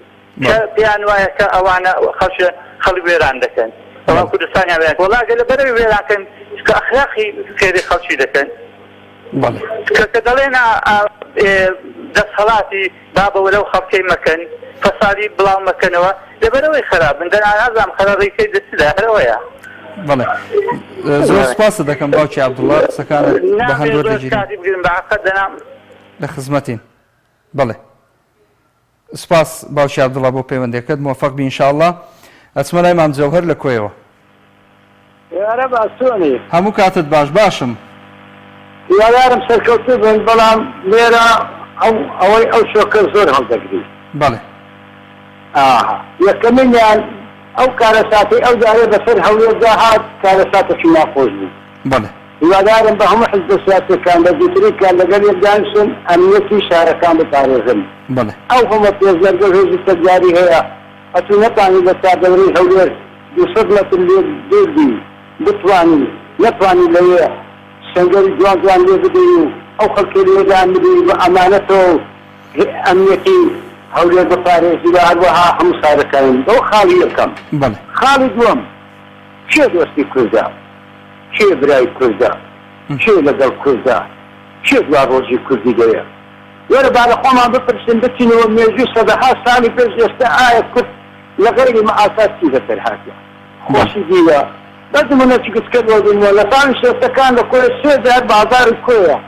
Speaker 5: کە پێیان وایە کە ئەوانە خەڵکی خەڵک وێران دەکەن ئەوان کوردستانیان وێران وەڵا گەر لەبەرەوەی وێران کەن چونکە ئەخلاقی فێری خەڵکی دەکەن کە کە دەڵێن دەسەڵاتی بابەوە لەو خەڵکەی مەکەن فەسادی بڵاو مەکەنەوە لەبەرەوەی خراپن دەنا نازانم خراپی دەچدا هەرەوەیە.
Speaker 1: بەڵێ زۆر سپاست دەکەم باوکی عەبدوڵڵا قسەکانت بە هەند وەردەگیرین.
Speaker 5: بگرم بە عەقد دەنام.
Speaker 1: لە خزمەتین بەڵێ. سوپاس باوکی عەبدوڵا بۆ پەیوەندیەکەت مۆفەق بی ان شاءاللە ئەچمە لای مام جەوهەر لە کۆیەوە.
Speaker 6: ئێوارە باش چۆنی؟
Speaker 1: هەموو کاتت باش باشم.
Speaker 6: هیوادارم سەرکەوتوو بن بەڵام لێرە ئەو ئەوەی ئەو شۆکە زۆر هەڵدەگری.
Speaker 1: بەڵێ.
Speaker 6: ئاها یەکەمینیان ئەو کارەساتەی ئەو جارەی بەسەر هەولێردا هات کارەساتێکی ناخۆش بوو.
Speaker 1: بەڵێ.
Speaker 6: هیوادارم بە هەموو حزبە سیاسیەکان بە زووترین کات لەگەڵ یەک دانیشن ئەمنیەتی شارەکان بپارێزن.
Speaker 1: بەڵێ.
Speaker 6: ئەو هەموو پێشمەرگە و هێزی چەکداری هەیە ئەتوو نەتانی لە چواردەورەی هەولێر 200 مەتر لێ دوور بی بتوانی نەتوانی لەوێ سەنگەری جوان جوان لێ بدەی و ئەو خەڵکەی لەوێ دان بدەی بە ئەمانەتەوە و ئەمنیەتی هەولێر بپارێزی و هەروەها هەموو شارەکانی ئەوە خاڵی یەکەم.
Speaker 1: بەڵێ.
Speaker 6: خاڵی دووەم کێ دۆستی کوردە؟ کێ برای کوردە؟ کێ لەگەڵ کوردە؟ کێ دواڕۆژی کوردی دەوێ؟ وەرە با لە خۆمان بپرسین بچینەوە مێژووی سەدەها ساڵی پێش ئێستا ئایا کورد لە غەیری مەئاسات چی بەسەر هاتووە؟ خۆشی دیوە؟ بەس نموونەکی گچکە بۆ بینمەوە لە ساڵی شێستەکان لە کۆیە سێ جار بازاڕی کۆیە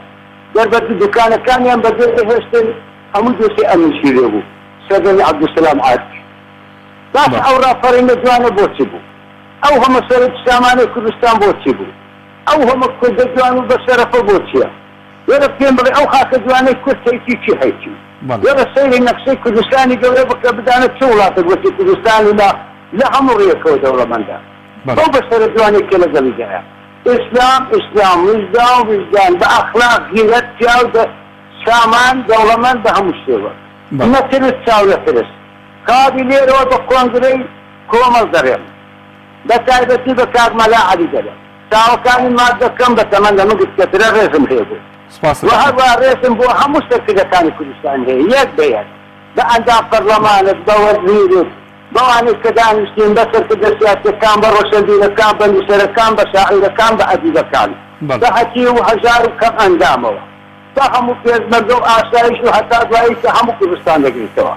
Speaker 6: دەربەت و دوکانەکانیان بەجێ دەهێشتن هەموو دۆسێ ئەمنیشی لێ بوو سەردەمی عەبدولسەلام عارفی باشە ئەو ڕاپەڕینە جوانە بۆچی بوو؟ ئەو هەمە سەرەت سامانەی کوردستان بۆ چی بوو؟ ئەو هەمە کوردە جوان و بەشەرەفە بۆ چیە؟ وەرە پێم بڵێ ئەو خاکە جوانەی کورد هەیتی چی هەیتی؟ وەرە سەیری نەخشەی کوردستانی گەورە بکە بزانە چ وڵاتێک وەکی کوردستانی لە لە هەموو ڕویەکەوە دەوڵەمەندە بەو بەشەرە جوانەی کە لەگەڵیدایە. ئیسلام ئیسلام ویژدان ویژدان بە ئەخلاق غیرەت پیاو دە سامان دەوڵەمەند بە هەموو شێوەک نەترس چاو لە ترس قابی لێرەوە بە کۆنگرەی کۆمەڵ دەڕێم بە تایبەتی بە کاک مەلا عەلی دەرێم چاوەکانی ماچ دەکەم بە تەمەن لە من گچکەترە ڕێزم هەیە بۆی
Speaker 1: سپاست
Speaker 6: وە
Speaker 1: دەکەم.
Speaker 6: هەروەها ڕێزم بۆ هەموو سەرکردەکانی کوردستان هەیە یەک بە یەک بە ئەندام پەرلەمانت بە وەزیرت بەوانەی کە دانیشتین بە سەرکردە سیاسیەکان بە ڕۆشەنبیرەکان بە نوسەرەکان بە شاعیرەکان بە ئەدیبەکان
Speaker 1: بەڵێ.
Speaker 6: بە هەتیو و هەژار و کەم ئەندامەوە بە هەموو پێشمەرگە و ئاسایش و هەتا دوایی کە هەموو کوردستان دەگریتەوە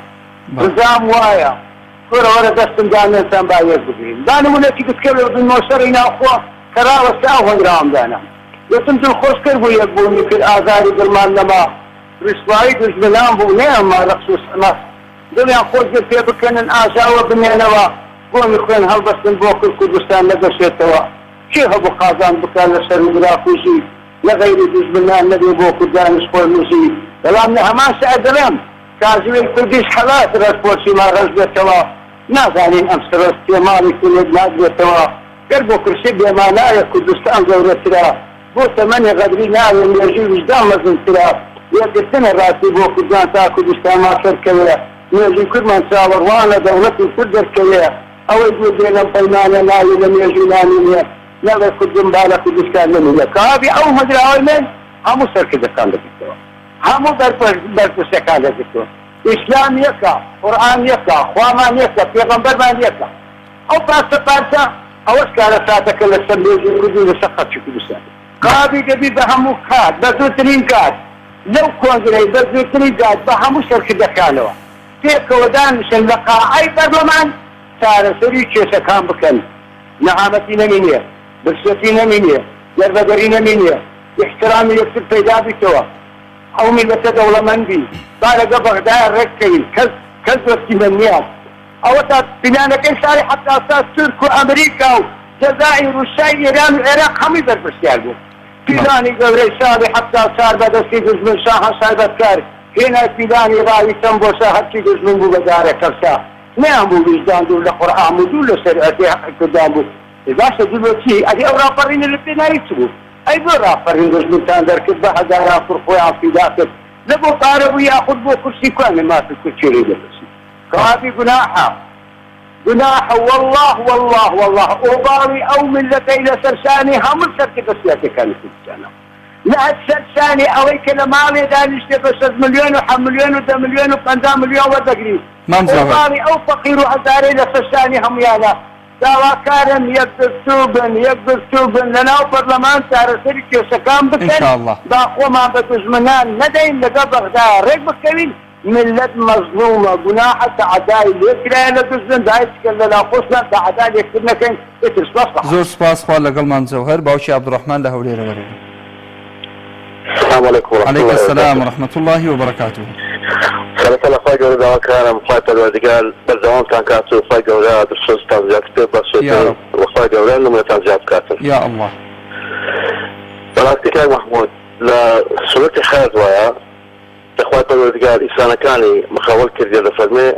Speaker 1: بەڵێ.
Speaker 6: ڕجام وایە کورە وەرە دەستم دانێنتان با یەک بگرین با نمونەکی گچکە لێ ببینمەوە شەڕی ناوخۆ کە ڕاوەستا ئەو هۆنراوەم دانا وتم دڵخۆشکەر بوو یەک بوونی کرد ئازاری دڵمان نەما ڕیسوایی دوژمنان بوو نەیانما ڕەقس و سەما دڵیان خۆش بێ پێ بکەنن ئاژاوە بنێنەوە. گۆمی خوێن هەڵبەستن بۆ کورد کوردستان نەگەشێتەوە کێ هەبوو قازانج بکا لە شەر و براکوژی لە غەیری دوژمنان نەبێ بۆ کوردانیش خۆی مژی بەڵام لە هەمان شعر دەڵێم کازمی کوردیش حەڵاس ڕەش پۆشی ما ڕەش بێتەوە نازانین ئەم سڕستیە ماڵی کورد ناگرێتەوە گەر بۆ کورسی بێ مانایە کوردستان گەورەترە بۆ تەمەنی غەدری ناوێ مێژووی ویژدان مەزنترە یەکگرتنە ڕاستی بۆ کوردان تا کوردستانمان سەرکەوێ مێژووی کوردمان چاوەڕوانە دەوڵەتی کورد دەرکەوێ ئەوەی دوور بێ لەم پەیمانە ناوی لە مێژوو نامینێ نەڵێ کوردم با لە کوردستان نەمینێ کەوابێ ئەو هۆنراوەی من هەموو سەرکردەکان دەگرتەوە هەموو بەرپرسەکان دەگرتەوە ئیسلام یەکە قورئان یەکە خوامان یەکە پێغەمبەرمان یەکە ئەو پارچە پارچە ئەوەش کارەساتەکە لەسەر مێژووی کورد و لەسەر خەڵکی کوردستان. قابی دەبی بە هەموو کات بە زووترین کات لەو کۆنگرەی بە زووترین کات بە هەموو سەرکردەکانەوە پێکەوە دانیشن لە قاعەی پەرلەمان چارەسەری کێشەکان بکەن نەهامەتی نەمینێ برسێتی نەمینێ دەربەدەری نەمینێ ئیحترامی یەکتر پەیدا بیتەوە ئەو میللەتە دەوڵەمەند بی با لەگە بەغدایە ڕێک کەوین کەس کەس دۆستی من نیە ئەوەتا پلانەکەی ساڵی 74 تورک و ئەمریکا و جەزائیر و شای ئێران و عێراق هەمووی بەرپرسیار بوو پیلانی گەورەی ساڵی 74 بە دەستی دوژمن شاهەنشای بەدکار هێنای پیلانی ڕاوی تەم بۆ شا هەرچی دوژمن بوو بە دارە کەفشا نەیان بوو ویژدان دوور لە قورئان بوو دوور لە شەریعەتی هەقی کوردان بوو باشە دوور لە چی ئەدی ئەو ڕاپەڕینە لە پێناوی چ بوو ئەی بۆ ڕاپەڕین دوژمنتان دەرکرد بە هەزاران کوڕ خۆیان فیدا کرد لە بۆ پارە بوو یاخود بۆ کورسی کوانێ مافی کورد کێ لێی دەپرسی کەوابی گوناحە گوناحە واللە واللە واللە ئۆباڵی ئەو میللەتەی لەسەر شانی هەموو سەرکردە سیاسیەکانی کوردستانە لە سەر شانی ئەوەی کە لە ماڵێ دانیشتێ بە شەش ملیۆن و حە ملیۆن و دە ملیۆن و 50 ملیۆن وەردەگری
Speaker 1: مام جەوهەر.
Speaker 6: ئۆباڵی ئەو فەقیر و هەژارەی لەسەر شانی هەموویانە داواکارم یەکگرتوو بن یەکگرتوو بن لەناو پەرلەمان چارەسەری کێشەکان
Speaker 1: ان
Speaker 6: بکەن
Speaker 1: شاء اللە.
Speaker 6: با خۆمان بە دوژمنان نەدەین لەگەڵ بەغدا ڕێک بکەوین میللەت مەزڵومە گوناحە تەعەدای لێ کرایە لە دوژمن با هیچ کەس لە لاخۆشمان تەعەدا لێکتر نەکەین ئیتر سوپاس بە
Speaker 1: زۆر سوپاس خوا لەگەڵ مام جەوهەر باوکی عبدالرحمن لە هەولێرەوە بەرێزم.
Speaker 7: السلام علیکم ورحمة
Speaker 1: علیک
Speaker 7: الله
Speaker 1: السلام
Speaker 7: وبرکاته
Speaker 1: ورحمة اللە وبرکاته.
Speaker 7: سەرەتا لە خوای گەورە داواکارم خوای پەروەردگار بەردەوامتان کات و خوای گەورە دڵسۆزتان زیاتر پێ
Speaker 1: یا
Speaker 7: ببەخشێتن
Speaker 1: رب.
Speaker 7: و خوای گەورە نمرەتان زیاد بکاتن.
Speaker 1: یا اللە.
Speaker 7: بەڕاستی کاک مەحمود لە سورەتی حەیات وایە کە خوای پەروەردگار ئینسانەکانی مخەوەل کردیە دەفەرمێ،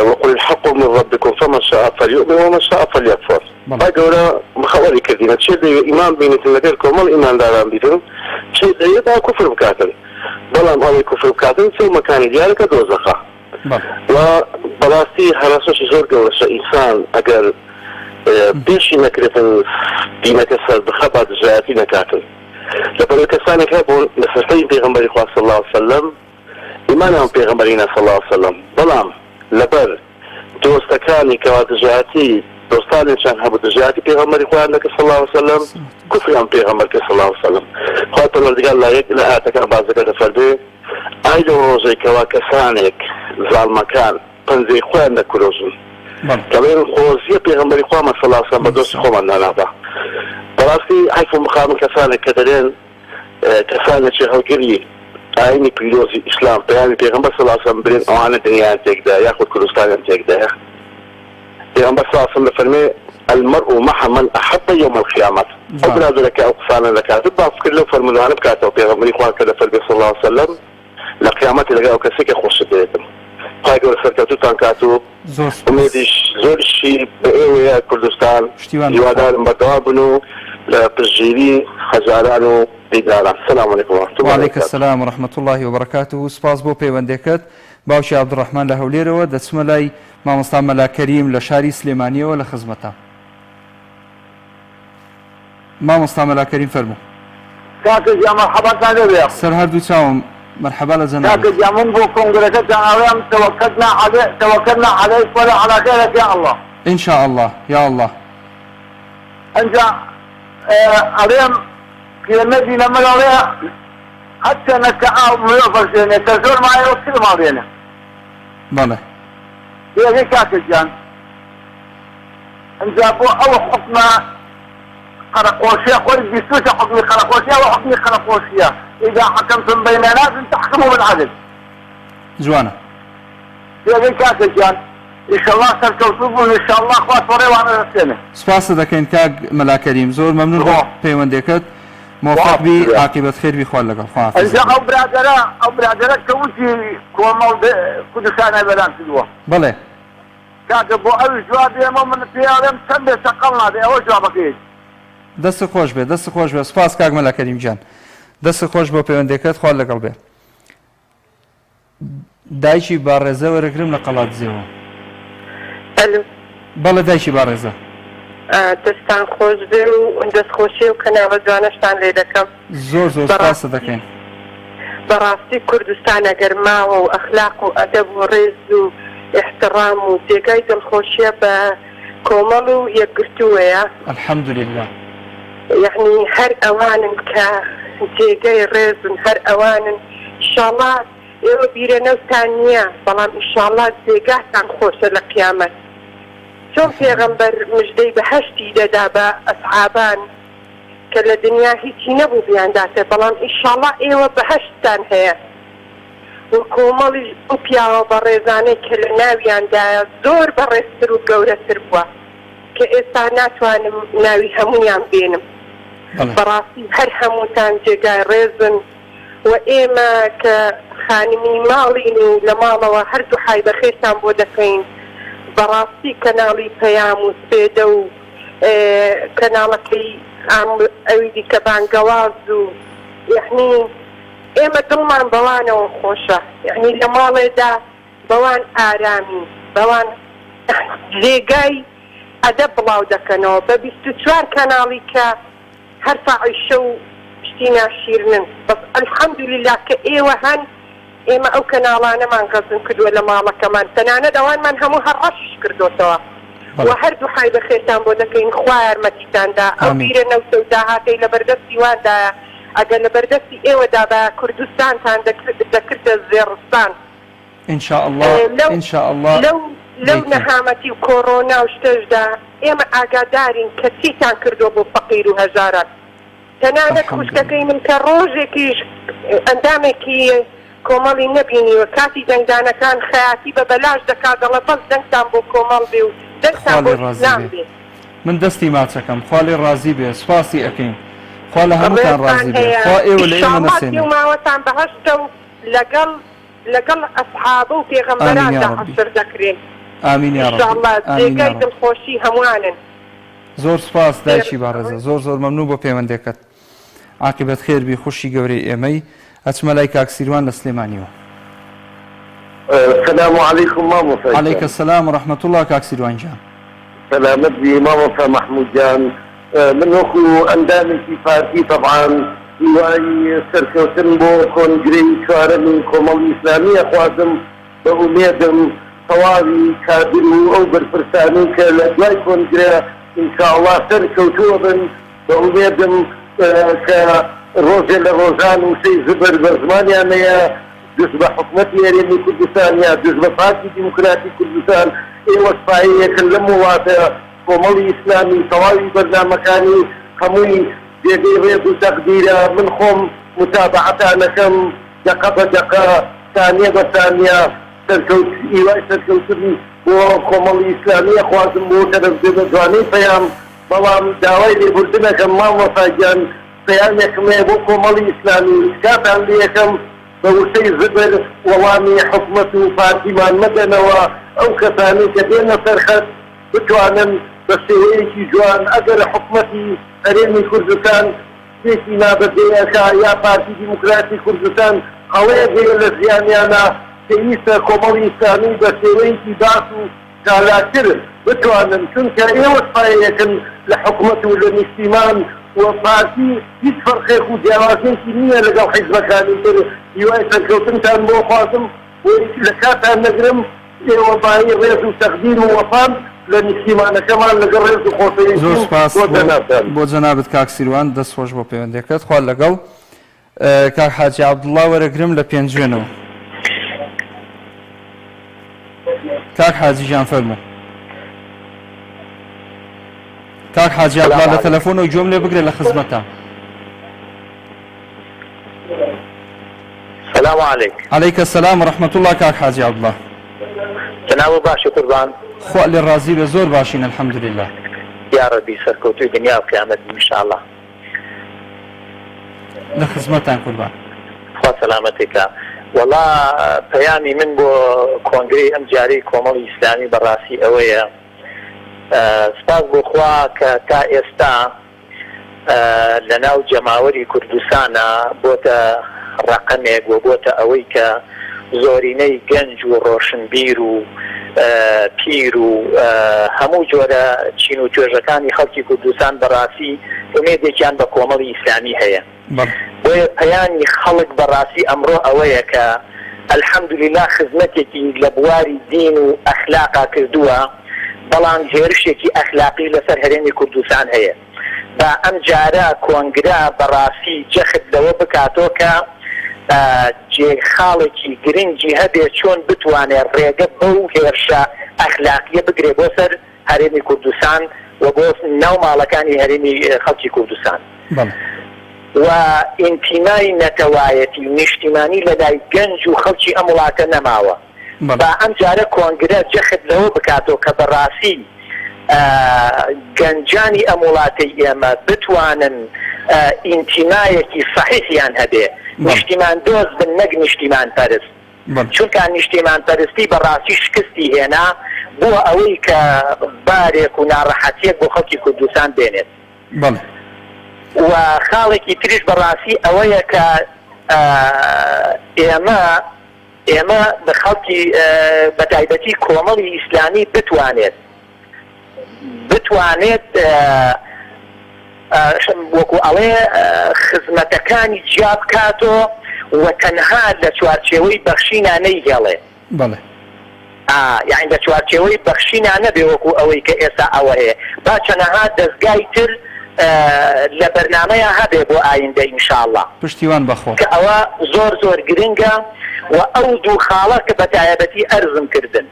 Speaker 7: وقل الحق من ربکم فمن شاء فلیؤمن ومن شاء فلیکفر،
Speaker 1: بەڵێ.
Speaker 7: خوای گەورە مخەوەلی کردینە چێ دەیوێ ئیمان بینیتن لەگەر کۆمەڵ ئیمانداران بیتن چێ دەیوێ با کوفر بکاتن بەڵام ئەوەی کوفر بکاتن چێ مەکانی دیارە کە دۆزەخە
Speaker 1: بەڵێ.
Speaker 7: و بەڕاستی هەرەسەشی زۆر گەورەشە ئینسان ئەگەر پێشی نەکرێتن دینەکە سەربخە با دژایەتی نەکاتن. لەبەرئەوەی کەسانێک هەبوون لە سەردەمی پێغەمبەری خوا صلی اللە علیە وسلم ئیمانیان بە پێغەمبەر هینا صلی اللە علیە وسلم بەڵام لەبەر دۆستەکانی کەوا دژایەتی دۆستانێکیان هەبوو دژایەتی پێغەمبەری خۆیان دەکرد صلی اللە علیە وسلم کوفریان بە پێغەمبەر کرد صلی اللە علیە وسلم خوای پەروەردگار لە یەک لە ئایەتەکان باس دەکات دەفەرموێ ئای لەو ڕۆژەی کەوا کەسانێک زاڵمەکان پەنجەی خۆیان دەکرۆژن دەڵێن خۆزیە پێغەمبەری خوامان صلی اللە علیە وسلم بە دۆستی خۆمان دانابا بەڕاستی حەیف و مخابن کەسانێک کە دەلێن کەسانێکی هەڵگری ئاینی پیرۆزی ئیسلام پەیامی پێغەمبەر صلی اللە علیە وسلم برێن ئەوانە دنیایان تێکدا یاخود کوردستانیان تێکدایە پێغەمبەر صلی اللە علیە وسلم دەفەرمێ المرء مع من احب یوم القیامە ئەو برادەرە کە ئەو قسانە دەکات با فکر لەو فەرموودانە بکاتەوە پێغەمبەری خوا کە دەفەرمێ صلی اللە علیە وسلم لە قیامەتی لەگەڵ ئەو کەسەی کە خۆشت دەوێتم خوای گەورە سەرکەوتوتان کات و
Speaker 1: زۆر سوپاس.
Speaker 7: ئومێدیش زۆریشی بە ئێوەیە کوردستان
Speaker 1: پشتیوان بخوا.
Speaker 7: هیوادارم بەردەوام بن و لە پشتگیری هەژاران و دینداران سلام علیکم و رحمە اللە
Speaker 1: وعلیک
Speaker 7: وبرکاته.
Speaker 1: السلام و رحمە اللە و بەرەکاته سوپاس بۆ پەیوەندێکەت باوکی عبدالرحمن لە هەولێرەوە دەچمە لای مامۆستا مەلا کەریم لە شاری سلێمانیەوە لە خزمەتام. مامۆستا مەلا کەریم فەرموو.
Speaker 8: کاکە گیان مەرحەباتان لێبێ.
Speaker 1: سەر هەردوو چاوم مەرحەبا لە جەنابت.
Speaker 8: کاکە گیان من بۆ کۆنگرەکەتان ئەڵێم توکلنا علی توکلنا علیک ولا علی غیرک یا اللە.
Speaker 1: ان شاء اللە یا اللە.
Speaker 8: ئنجا ئەڵێم پیرەمێردی نەمر ئەڵێ هەرچەنە کە ئاو مرۆڤ ئەژێنێ کە زۆر مایەوە کرم ئەڵێنێ.
Speaker 1: بەڵێ.
Speaker 8: تێئەگەی کاکە گیان. ئنجا بۆ ئەو حوکمە قەرەقۆشیە خۆی بیستوتە حوکمی قەرەقۆشی ئەوە حوکمی قەرەقۆشیە اذا حکمتم بین ناس ان تحکموا بالعدل.
Speaker 1: جوانە.
Speaker 8: تێگەی کاکە گیان. ئیشەڵا سەرکەوتوو بوون ئیشەڵا خوا تۆڕێ وانە دەستێنێ.
Speaker 1: سپاست دەکەین کاک مەلا کەریم زۆر مەمنون بۆ پەیوەندێکەت مۆفەق بی عاقیبەت خێر بی خوات لەگەڵ خواحافیزت
Speaker 8: ئینجا
Speaker 1: بێ.
Speaker 8: ئەو برادەرە ئەو برادەرە کە وتی کۆمەڵ کوردستانای وێران کردووە.
Speaker 1: بەڵێ.
Speaker 8: کاکە بۆ ئەویش جواب بێمەوە من پێی ئەڵێم چەند بێ چەقەڵ نابێ ئەوە جوابەکەیەتی.
Speaker 1: دەستت خۆش بێ دەستت خۆش بێ سپاس کاک مەلا کەریم گیان دەستت خۆش بۆ پەیوەندێکەت خوات لەگەڵ بێ. دایکی باڕێزە وەرەگرم لە قەڵادزێوە.
Speaker 9: ئەلو.
Speaker 1: بەڵێ دایکی باڕێزە.
Speaker 9: دەستتان خۆش بێ و دەست خۆشی ئەو کەناڵە جوانەشتان لێ دەکەم.
Speaker 1: زۆر زۆر سپاست دەکەین.
Speaker 9: بەڕاستی کوردستان ئەگەر ماوە و ئەخلاق و ئەدەب و ڕێز و ئیحتڕام و جێگای دڵخۆشیە بە کۆمەڵ و یەکگرتووەیە.
Speaker 1: الحمدللە.
Speaker 9: یەعنی هەر ئەوانن کە جێگەی ڕێزن هەر ئەوانن ئیشاڵا ئێوە بیرە نەوتان نیە بەڵام ئیشاڵا جێگاتان خۆشە لە قیامەت چۆن پێغەمبەر مژدەی بەهەشتی دەدا بە ئەسحابان کە لە دنیا هیچی نەبوو بیانداتێ بەڵام ئیشاڵا ئێوە بەهەشتتان هەیە و کۆمەڵیش ئەو پیاوە بەڕێزانەی کە لە ناویاندایە زۆر بەڕێزتر و گەورەتر بووە. کە ئێستا ناتوانم ناوی هەموویان بێنم. بەڕاستی هەر هەمووتان جێگای ڕێزن و ئێمە کە خانمی ماڵین و لە ماڵەوە هەر دوحای بەخێرتان بۆ دەکەین. بەڕاستی کەناڵی پەیام و سپێدە و کەناڵەکەی ئەوی دیکە بانگەواز و یەعنی ئێمە دڵمان بەوانەوە خۆشە یەعنی لە ماڵێدا بەوان ئارامی بەوان جێگای ئەدەب بڵاو دەکەنەوە بە 24 کەناڵی کە هەر فاعیشە و شتی ناشیرنن بەس الحمدللە کە ئێوە هەن ئێمە ئەو کەناڵانەمان غەزن کردوە لە ماڵەکەمان تەنانەت ئەوانمان هەموو هەر ڕەشیش کردۆتەوە وە هەر دوحای بەخێرتان بۆ دەکەین خوا یارمەتیتان دا ئەو بیرە نەوتە و داهاتەی لەبەردەستی واندایە ئەگەر لەبەردەستی ئێوە دابایە کوردستانتان دەکردە زێڕستان.
Speaker 1: ان شاء اللە
Speaker 9: لەو
Speaker 1: ان شاء اللە
Speaker 9: لەو لەو
Speaker 1: دەیکەین.
Speaker 9: نەهامەتی و کۆڕۆنا و شتەشدا ئێمە ئاگادارین کە چیتان کردووە بۆ فەقیر و هەژاران تەنانەت
Speaker 1: الحمدللە.
Speaker 9: خوشکەکەی من کە ڕۆژێکیش ئەندامێکی کۆمەڵی نەبینیوە کاتی دەنگدانەکان خەیاتی بە بەلاش دەکات دەڵێ بەس دەنگتان بۆ کۆمەڵ بێ و دەنگتان
Speaker 1: خوا
Speaker 9: بۆ
Speaker 1: لێ ڕازی
Speaker 9: ئیسلام
Speaker 1: بێ.
Speaker 9: بێ.
Speaker 1: من دەستی ماچەکەم خوا لێ ڕازی بێ سوپاسی ئەکەین خوا لە هەمووتان
Speaker 9: ڕێزتان
Speaker 1: ڕازی بێ
Speaker 9: هەیە
Speaker 1: خوا ئێوە لە ئێمە
Speaker 9: ئیشاڵڵا
Speaker 1: نەسێنێ.
Speaker 9: پێ و ماوەتان بەهەشتە و لەگەڵ لەگەڵ ئەسحابە و
Speaker 1: آمین یا
Speaker 9: پێغەمبەراندا
Speaker 1: ربی.
Speaker 9: حەشر دەکرێن
Speaker 1: آمین یا
Speaker 9: ان
Speaker 1: ربی.
Speaker 9: شاء اللە
Speaker 1: آمین یا
Speaker 9: جێگای
Speaker 1: ربی.
Speaker 9: دڵخۆشی هەموانن.
Speaker 1: زۆر سوپاس دایکی بەڕێزە زۆر زۆر مەمنون بۆ پەیوەندێکەت عاقیبەت خێر بی خوشکی گەورەی ئێمەی ئەچمە لای کاک سیروان لە سلێمانیەوە.
Speaker 10: سلام علیکم مامۆستا گیان.
Speaker 1: علیک السلام و رحمە اللە کاک سیروان گیان.
Speaker 10: سەلامەت بی مامۆستا مەحمود گیان من وەکو ئەندامێکی پارتی تەبعان هیوای سەرکەوتن بۆ کۆنگرەی چوارەمی کۆمەڵی ئیسلامی ئەخوازم بە ئومێدم تەواوی کادر و ئەو بەرپرسانەی کە لە دوای کۆنگرە ان شاء اللە سەرکەوتوو ئەبن بە ئومێدم کە ڕۆژێ لە ڕۆژان وشەی زبر بە زمانیان نەیە دژ بە حکومەتی هەرێمی کوردستان یا دژ بە پارتی دیموکراتی کوردستان، ئێوەش پایەیەکن لەم وڵاتە، کۆمەڵی ئیسلامی تەواوی بەرنامەکانی هەمووی جێگەی ڕێز و تەقدیرە، من خۆم موتابەعەتان ئەکەم دەقە بە دەقە، سانیە بە سانیە، سەرکەوت هیوای سەرکەوتن بۆ کۆمەڵی ئیسلامی ئەخوازم بۆ تەلەفزیۆنە جوانەی پەیام، بەڵام داوای لێبوردن ئەکەم مامۆستا گیان پەیامێکم هەیە بۆ کۆمەڵی ئیسلامی، تکاتان لێ ئەکەم بە وشەی زبر وەڵامی حکومەت و پارتیمان مەدەنەوە، ئەو کەسانەی کە دێنە سەر خەت بتوانن بە شێوەیەکی جوان ئەگەر حکومەتی هەرێمی کوردستان شتێکی نابەجێ ئەکا یا پارتی دیموکراتی کوردستان هەڵەیەک هەیە لە ژیانیانا پێویستە کۆمەڵی ئیسلامی بە شێوەیەکی باش و چالاکتر بتوانن چونکە ئێوەش پایەیەکن لە حکومەت و لە نیشتیمان و پارتی هیچ فەرقێک و جیاوازیەکی نییە لەگەڵ حیزبەکانی تر هیوای سەرکەوتنتان بۆ خوازم و لە کاتتان نەگرم ئێوە مایەی ڕێز و تەقدیر و وەفان لە نیشتیمانەکەمان لەگەڵ ڕێز و
Speaker 1: زۆر
Speaker 10: خۆشەویستیم
Speaker 1: سوپاس
Speaker 10: بۆ
Speaker 1: بۆ
Speaker 10: جەنابتان.
Speaker 1: بۆ جەنابت کاک سیروان دەست خۆش بۆ پەیوەندیەکەت خوا لەگەڵ کاک حاجی عەبدوڵڵا وەرەگرم لە پێنجوێنەوە. کاک حاجی گیان فەرموو. کاک حاجی عەبدوڵڵا لە تەلەفۆنەوە گوێم لێ بگرە لە خزمەتە.
Speaker 11: سلام علیک.
Speaker 1: علیک السلام و رحمة الله کاک حاجی عەبدوڵڵا.
Speaker 5: جەنابت باشی قوربان؟
Speaker 1: خوا لێ ڕازی بێ زۆر باشین الحمدللە.
Speaker 5: یاڕەبی سەرکەوتووی دنیا و قیامەت بی ان شاءاللە.
Speaker 1: لە خزمەتتان قوربان.
Speaker 5: خوا سەلامەتت کا. وەڵا پەیامی من بۆ کۆنگرەی ئەم جارەی کۆمەڵی ئیسلامی بەڕاستی ئەوەیە سپاس بۆ خوا کە تا ئێستا لەناو جەماوەری کوردستانا بۆتە ڕەقەمێک و بۆتە ئەوەی کە زۆرینەی گەنج و ڕۆشنبیر و پیر و هەموو جۆرە چین و توێژەکانی خەڵکی کوردستان بەڕاستی ئومێدێکیان بە کۆمەڵی ئیسلامی هەیە. بۆیە پەیامی خەڵک بەڕاستی ئەمڕۆ ئەوەیە کە الحمدللە خزمەتێکی لە بواری دین و ئەخلاقا کردووە، بەڵام هێرشێکی ئەخلاقی لەسەر هەرێمی کوردستان هەیە. با ئەم جارە کۆنگرە بەڕاستی جەخت لەوە بکاتۆ کە جێ خاڵێکی گرنگی هەبێ چۆن بتوانێ ڕێگە بەو هێرشە ئەخلاقیە بگرێ بۆ سەر هەرێمی کوردستان و بۆ ناو ماڵەکانی هەرێمی خەڵکی کوردستان و ئینتیمای نەتەوایەتی نیشتیمانی لە لای گەنج و خەڵکی ئەم وڵاتە نەماوە. با ئەم جارە کۆنگرە جەخت لەوە بکاتەوە کە بەڕاستی گەنجانی ئەم وڵاتەی ئێمە بتوانن ئینتیمایەکی سەحیحیان هەبێ، نیشتیمان دۆست بن نەک نیشتیمان پەرست. چونکا نیشتیمان پەرستی بەڕاستی شکستی هێنا، بووە ئەوەی کە بارێک و ناڕەحەتیەک بۆ خەڵکی کوردستان بێنێت. و خاڵێکی تریش بەڕاستی ئەوەیە کە ئێمە ئێمە خەڵکی بەتایبەتی کۆمەڵی ئیسلامی بتوانێت بتوانێت وەکو ئەڵێ خزمەتەکانی جیا بکاتۆ و تەنها لە چوارچێوەی بەخشینا نەیهێڵێ.
Speaker 1: بەڵێ.
Speaker 5: ئا یانی لە چوارچێوەی بەخشینا نەبێ وەکو ئەوەی کە ئێستا ئەوە هەیە با چەنەها دەزگای تر لە بەرنامەیا هەبێ بۆ ئایندە ان شاء اللە.
Speaker 1: پشتیوان بەخوا.
Speaker 5: کە ئەوە زۆر زۆر گرنگە و ئەو دوو خاڵە کە بەتایەبەتی ئەرزم کردن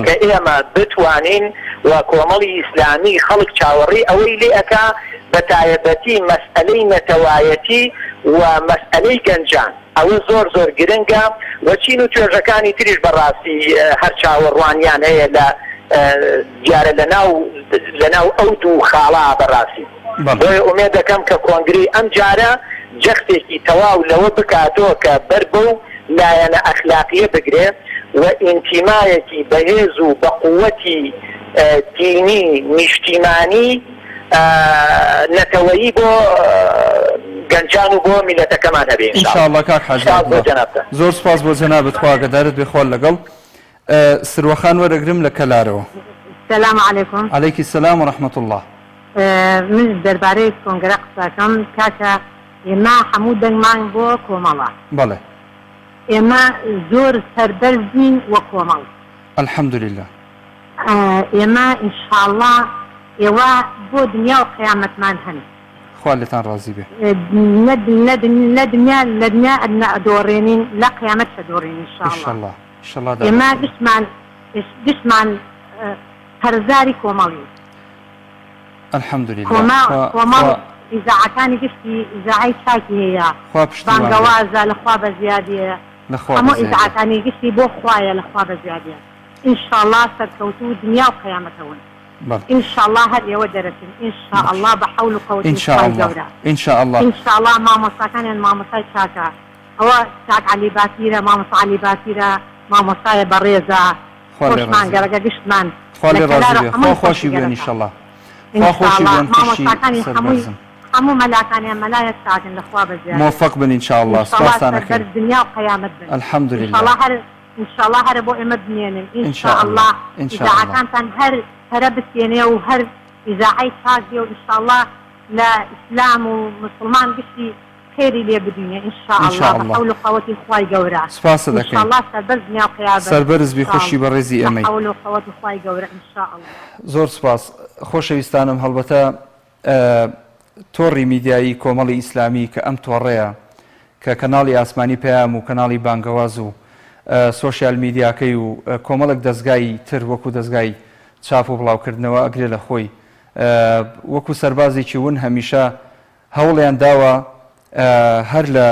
Speaker 5: کە ئێمە بتوانین و کۆمەڵی ئیسلامی خەڵک چاوەڕێی ئەوەی لێ ئەکا بەتایەبەتی مەسئەلەی نەتەوایەتی و مەسئەلەی گەنجان. ئەوە زۆر زۆر گرنگە و چین و توێژەکانی تریش بەڕاستی هەر چاوەڕوانیان هەیە لە دیارە لەناو لەناو ئەو دوو خاڵە بەڕاستی بۆیە ئومێد دەکەم کە کۆنگرەی ئەم جارە جەختێکی تەواو لەوە بکاتۆ کە بەر بەو لایەنە ئەخلاقیە بگرێ و ئینتیمایەکی بەهێز و بەقوەتی دینی نیشتیمانی نەتەوەیی بۆ گەنجان و بۆ میلەتەکەمان هەبێ
Speaker 1: ان شاء اللە کاک حاجی
Speaker 5: سپاس بۆ
Speaker 1: عەبدوڵا
Speaker 5: جەنابتان.
Speaker 1: زۆر سپاس بۆ جەنابت خوا ئاگادارت بێ خوا لەگەڵ سروەخان وەرەگرم لە کەلارەوە.
Speaker 11: سلام علیکم.
Speaker 1: علیکی سلام و رحمە اللە.
Speaker 11: من دەربارەی کۆنگرە قسەکەم کاکە ئێمە هەموو دەنگمان بۆ کۆمەڵە.
Speaker 1: بەڵێ.
Speaker 11: ئێمە زۆر سەربەرزین وە کۆمەڵ.
Speaker 1: الحمدللە.
Speaker 11: ئێمە ان شاءاللە ئێوە بۆ دنیا و قیامەتمان هەن.
Speaker 1: خوا لێتان ڕازی بێ.
Speaker 11: نە نە نە دنیا لە دنیا ئەدۆڕێنین لە قیامەتش ئەدۆڕێنین ان شاءاللە.
Speaker 1: ئیشەڵا ئیشەڵا
Speaker 11: ئێمە
Speaker 1: دادەخوا.
Speaker 11: گشتمان گشتمان قەرزاری کۆمەڵین.
Speaker 1: الحمدللە
Speaker 11: کۆما
Speaker 1: خوا
Speaker 11: کۆمەڵ
Speaker 1: خوا
Speaker 11: ئیزاعەکانی گشتی ئیزاعەی چاکی هەیە
Speaker 1: خوا پشتیوان بێ.
Speaker 11: بانگەوازە لە خوا بەزیادێ
Speaker 1: لە خوا
Speaker 11: هەموو
Speaker 1: بەزیادێ.
Speaker 11: ئیزاعەکانی گشتی بۆ خوایە لە خوا بەزیادێ. ان شاءاللە سەرکەوتوو دنیا و قیامەتەوەن
Speaker 1: بەڵێ.
Speaker 11: ان شاءاللە هەر ئێوە دەرەچن ان شاءاللە بە حەول و قەوەتی
Speaker 1: ان شاء
Speaker 11: خوای
Speaker 1: اللە
Speaker 11: گەورە
Speaker 1: ان شاء اللە.
Speaker 11: ان شاءاللە مامۆستاکانیان مامۆستای چاکە ئەوە کاک عەلی باپیرە مامۆستا عەلی باپیرە مامۆستایە بەڕێزە
Speaker 1: خوا لێ
Speaker 11: خۆشمان
Speaker 1: ڕازی بێ.
Speaker 11: گەرەکە گشتمان
Speaker 1: خوا
Speaker 11: لە
Speaker 1: لێ ڕازی
Speaker 11: کەلارە
Speaker 1: بێ خوا
Speaker 11: هەمووی
Speaker 1: خۆشی
Speaker 11: خۆشی
Speaker 1: بوێن
Speaker 11: گەرەکە
Speaker 1: ئیشەڵا
Speaker 11: ان
Speaker 1: خوا خۆشی
Speaker 11: شاءاللە
Speaker 1: بوێن خوشی
Speaker 11: مامۆستاکانی هەمووی
Speaker 1: سەربەرزن.
Speaker 11: هەموو مەلاکانیان مەلایەک چاکن لە خوا بەزیادێ
Speaker 1: مۆفەق بن ان شاء اللە
Speaker 11: ان شاءاللە
Speaker 1: سوپاستان ئەکەین.
Speaker 11: سەربەرز دنیا و قیامەت بن ان
Speaker 1: الحمدللە.
Speaker 11: شاءاللە هەر ان شاءاللە هەر بۆ ئێمە بمێنن ان
Speaker 1: ان شاء
Speaker 11: شاءاللە
Speaker 1: اللە ان شاء اللە.
Speaker 11: ئیزاعەکانتان هەر پەرە بسێنێ و هەر ئیزاعەی چاک بێ و ان شاءاللە لە ئیسلام و موسڵمان گشتی خێری لێ ببینێ ان
Speaker 1: ان
Speaker 11: شاءاللە
Speaker 1: شاء
Speaker 11: بە
Speaker 1: اللە.
Speaker 11: حەول و قەوەتی خوای گەورە
Speaker 1: سوپاست
Speaker 11: ان
Speaker 1: دەکەین.
Speaker 11: شاءاللە سەربەرز دنیا و قیابەت
Speaker 1: سەربەرز بی
Speaker 11: ان
Speaker 1: خوشی
Speaker 11: شاءاللە
Speaker 1: بەڕێزی
Speaker 11: بە
Speaker 1: ئێمەی.
Speaker 11: حەول و قەوەتی خوای گەورە ان شاءاللە.
Speaker 1: زۆر سوپاس خۆشەویستانم هەڵبەتە تۆڕی میدیایی کۆمەڵی ئیسلامی کە ئەم تۆڕەیە کە کەناڵی ئاسمانی پەیام و کەناڵی بانگەواز و سۆشیال میدیاکەی و کۆمەڵێک دەزگای تر وەکو دەزگای چاپ و بڵاوکردنەوە ئەگرێ لە خۆی وەکو سەربازێکی ون هەمیشە هەوڵیان داوە هەر لە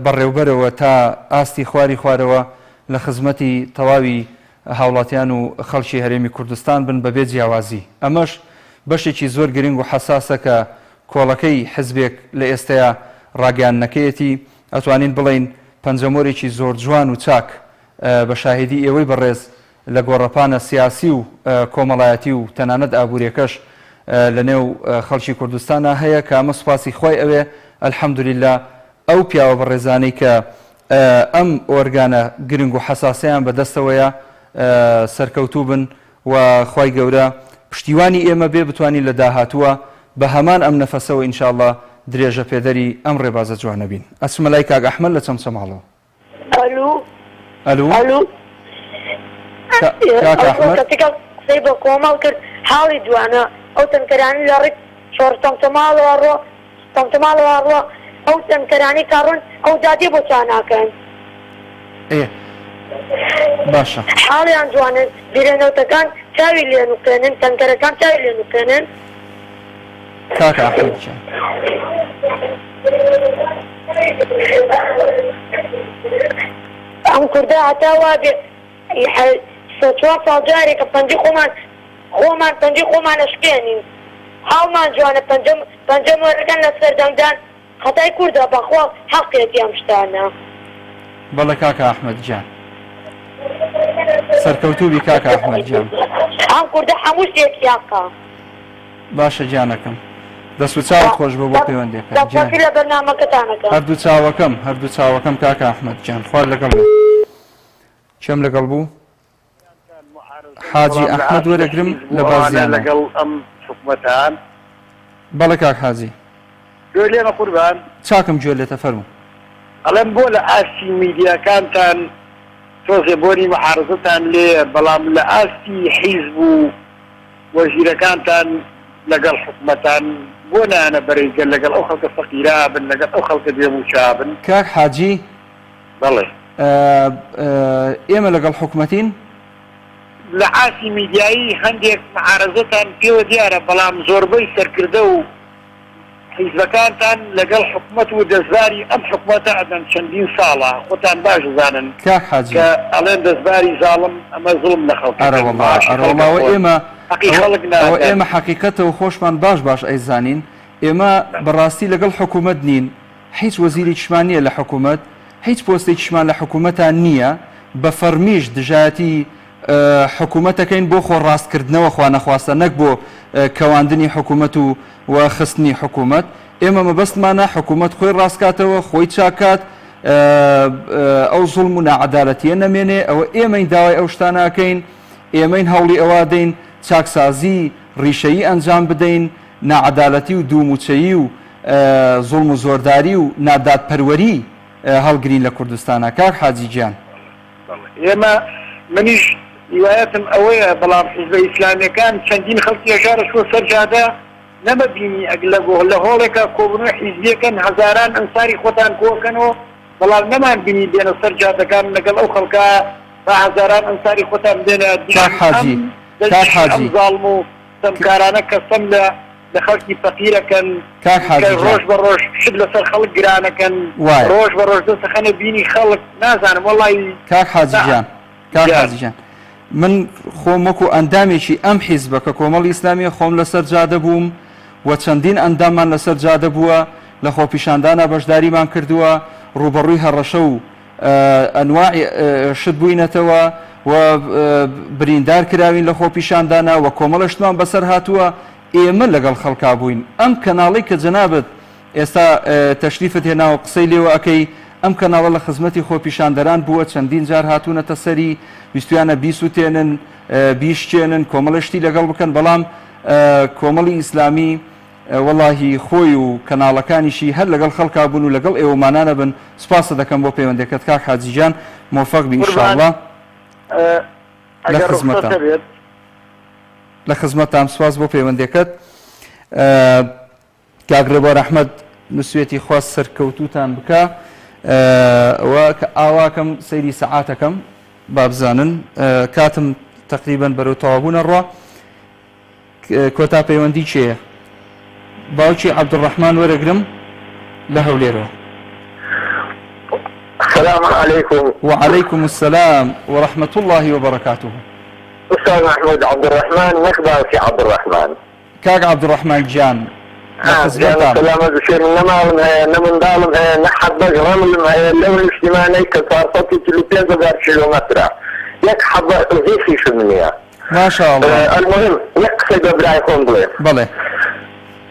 Speaker 1: بەڕێوبەرەوە تا ئاستی خواری خوارەوە لە خزمەتی تەواوی. هاوڵاتیان و خەڵکی هەرێمی کوردستان بن بەبێ جیاوازی. ئەمەش بەشێکی زۆر گرنگ و حەساسە کە کۆڵەکەی حزبێک لە ئێستەیا ڕاگەیاندنەکەیەتی، ئەتوانین بڵێین پەنجەمۆرێکی زۆر جوان و چاک بە شاهیدی ئێوەی بەڕێز لە گۆڕەپانە سیاسی و کۆمەڵایەتی و تەنانەت ئابووریەکەش لە نێو خەڵکی کوردستانا هەیە کە ئەمە سوپاسی خوای ئەوێ الحمدللە ئەو پیاوە بەڕێزانەی کە ئەم ئۆرگانە گرنگ و حەساسەیان بە دەستەوەیە سەرکەوتوو بن و خوای گەورە پشتیوانی ئێمە بێ بتوانین لە داهاتووە بە هەمان ئەم نەفەسەوە ان شاء اللە درێژە پێدەری ئەم ڕێبازە جوانە بین. ئەچمە لای کاک ئەحمەد لە چەمچەماڵەوە.
Speaker 12: ئەلو
Speaker 1: ئەلو
Speaker 12: ئەلو
Speaker 1: کاک
Speaker 12: ئەو
Speaker 1: ئەحمەد
Speaker 12: کەسێکە قسەی بە کۆمەڵ کرد حاڵی جوانە ئەو تەنکەرانەی لە ڕێی شۆڕ چەمچەماڵەوە ڕۆ چەمچەماڵەوە ڕۆ ئەو تەنکەرانەی کە ڕۆن ئەو جادەی بۆ چا ناکەن
Speaker 1: ئێ باشە
Speaker 12: حاڵیان جوانن بیرە نەوتەکان چاوی لێ نوقێنن تەنکەرەکان چاوی لێ نوقێنن.
Speaker 1: کاکە ئەحمەد گیان.
Speaker 12: ئەم کوردە هەتا وابێ سێ چوار ساڵ جارێکە پەنجەی خۆمان خۆمان پەنجەی خۆمان ئەشکێنین حاڵمان جوانە پەنجە پەنجە مۆرەکان لەسەر دەنگدان خەتای کوردە بەخوا حەقیەتی ئەم شتانە.
Speaker 1: بەڵێ کاکە ئەحمەد گیان. سەرکەوتوو بی کاکە ئەحمەد گیان.
Speaker 12: ئەم کوردە هەموو شتێکی حەقە.
Speaker 1: باشە گیانەکەم دەست و چاوت خۆش بێ بۆ پەیوەندیەکەت
Speaker 12: دەست
Speaker 1: گیان.
Speaker 12: خۆشی لە بەرنامەکەتان ئەکەم.
Speaker 1: هەردوو چاوەکەم هەردوو چاوەکەم کاکە ئەحمەد گیان خوات لەگەڵ بێ. کێم لەگەڵ بوو؟ حاجی
Speaker 10: بەڵام لە
Speaker 1: ئەحمەد
Speaker 10: ئاستی
Speaker 1: وەرەگرم
Speaker 10: حیزب و
Speaker 1: لە
Speaker 10: ئەوانە
Speaker 1: بازیانەوە.
Speaker 10: لەگەڵ ئەم حکومەتان.
Speaker 1: بەڵێ کاک حاجی.
Speaker 10: گوێ لێمە قوربان؟
Speaker 1: چاکم گوێ لێتە فەرموو.
Speaker 10: ئەڵێم بۆ لە ئاستی میدیاکانتان تۆزێ بۆنی معارەزەتان لێیە بەڵام لە ئاستی حیزب و وەزیرەکانتان لەگەڵ حکومەتان بۆ نایەنە بەرەی گەل لەگەڵ ئەو خەڵکە فەقیرە بن لەگەڵ ئەو خەڵکە بێ موچە بن؟
Speaker 1: کاک حاجی
Speaker 10: بەڵێ.
Speaker 1: ئێمە لەگەڵ حکومەتین؟
Speaker 10: لە ئاستی میدیایی هەندێک معارەزەتان پێوە دیارە بەڵام زۆربەی سەرکردە و حیزبەکانتان لەگەڵ حکومەت و دەستباری ئەم حکومەتە ئەدەن چەندین ساڵە خۆتان باش ئەزانن
Speaker 1: کاک حاجی.
Speaker 10: کە ئەڵێن دەستباری زاڵم ئەمە زوڵم لە خەڵک ئەکەن
Speaker 1: ئەرەوەڵا
Speaker 10: معاشی خەڵک
Speaker 1: ئەرەوەڵا ئەوە
Speaker 10: ئەخۆن
Speaker 1: ئێمە
Speaker 10: حەقی
Speaker 1: ئەوە
Speaker 10: خەڵک
Speaker 1: ئەوە
Speaker 10: نادەن.
Speaker 1: ئێمە حەقیقەتە و خۆشمان باش باش ئەیزانین ئێمە بەڕاستی لەگەڵ حکومەت نین هیچ وەزیرێکیشمان نییە لە حکومەت هیچ پۆستێکیشمان لە حکومەتا نییە بە فەڕمیش دژایەتی حکومەتەکەین بۆ خۆ ڕاست کردنەوە خوانەخواستە نەک بۆ کەواندنی حکومەت و و خستنی حکومەت ئێمە مەبەستمانە حکومەت خۆی ڕاست کاتەوە خۆی چاک کات ئەو زوڵم و ناعەدالەتیە نەمێنێ ئەوە ئێمەین داوای ئەو شتانە ئەکەین ئێمەین هەوڵی ئەوە دەین چاکسازی ڕیشەیی ئەنجام بدەین ناعەدالەتی و دوو موچەیی و زوڵم و زۆرداری و نادادپەروەری هەڵگرین لە کوردستانا کاک حاجی گیان.
Speaker 10: بەڵێ ئێمە منیش هیوایەتم ئەوەیە بەڵام حیزبە ئیسلامیەکان چەندین خەڵکی هەژار ئەچووە سەر جادە نەمە بینی ئەگ لە لە هۆڵێکا کۆبونەوەی حیزبیەکەن هەزاران ئەنساری خۆتان کۆکەنەوە بەڵام نەمان بینی بێنە سەر جادەکان لەگەڵ ئەو خەڵکە با هەزاران ئەنساری خۆتان بێنە دژی
Speaker 1: کاک
Speaker 10: ئەم
Speaker 1: حاجی کاک
Speaker 10: دژی ئەم
Speaker 1: حاجی
Speaker 10: زاڵم و ستەمکارانە کە ستەم لە لە خەڵکی فەقیرەکەن
Speaker 1: کاک
Speaker 10: کە
Speaker 1: حاجی جان.
Speaker 10: ڕۆژ بە ڕۆژ شت لەسەر خەڵک گرانەکەن
Speaker 1: وایە.
Speaker 10: ڕۆژ بە ڕۆژ دەست ئەخەنە بینی خەڵک نازانم وەڵی
Speaker 1: کاک حاجی
Speaker 10: نا
Speaker 1: گیان کاک
Speaker 10: گیان.
Speaker 1: حاجی گیان من خۆم وەکو ئەندامێکی ئەم حیزبە کە کۆمەڵی ئیسلامیە خۆم لەسەر جادە بووم و چەندین ئەنداممان لەسەر جادە بووە لە خۆپیشاندانا بەشداریمان کردووە ڕووبەڕووی هەڕەشە و ئەنواعی شت بووینەتەوە و بریندار کراوین لە خۆپیشاندانا و کۆمەڵێ شتمان بەسەر هاتووە ئێمە لەگەڵ خەڵکا بووین ئەم کەناڵەی کە جەنابت ئێستا تەشریفت هێناوە قسەی لێوە ئەکەی ئەم کەناڵە لە خزمەتی خۆپیشاندەران بووە چەندین جار هاتوونەتە سەری ویستویانە بیسوتێنن بیشکێنن کۆمەڵێ شتی لەگەڵ بکەن بەڵام کۆمەڵی ئیسلامی وەڵاهی خۆی و کەناڵەکانیشی هەر لەگەڵ خەڵکا بوون و لەگەڵ ئێوەمانانە بن سوپاست دەکەم بۆ پەیوەندەکەت کاک حاجی گیان مۆفەق بی
Speaker 10: قوربان
Speaker 1: ان شاءاللە لە
Speaker 10: ئەگەر ڕوخسەت
Speaker 1: خزمەتتام
Speaker 10: هەبێت.
Speaker 1: لە خزمەتتام سوپاس بۆ پەیوەندەکەت کاک ڕێبوار ئەحمەد نووسویەتی خوا سەرکەوتووتان بکا ئەوە کە ئاواکەم سەیری سەعاتەکەم با بزانن کاتم تقریبا بەرەو تەواوبوون ئەڕوا کۆتا پەیوەندی کێیە؟ باوکی عەبدولڕەحمان وەرەگرم لە هەولێرەوە.
Speaker 13: سلام علیکم.
Speaker 1: وعلیکم السلام ورحمة اللە وبرکاته.
Speaker 13: ئوستاز مەحمود عەبدولڕەحمان نەک باوکی عەبدولڕەحمان.
Speaker 1: کاک عەبدولڕەحمان گیان لە خزمەتام.
Speaker 13: سەلامەت بشێن نە ماڵم هەیە نە منداڵم هەیە نە حەبەک ڕەملم هەیە لەو نیشتیمانەی کە 445 هەزار کیلۆمەترە یەک حەبە زیخیشم نییە.
Speaker 1: ما شاء الله.
Speaker 13: المهم یەک قسەی بە برای خۆم بڵێم.
Speaker 1: بەڵێ.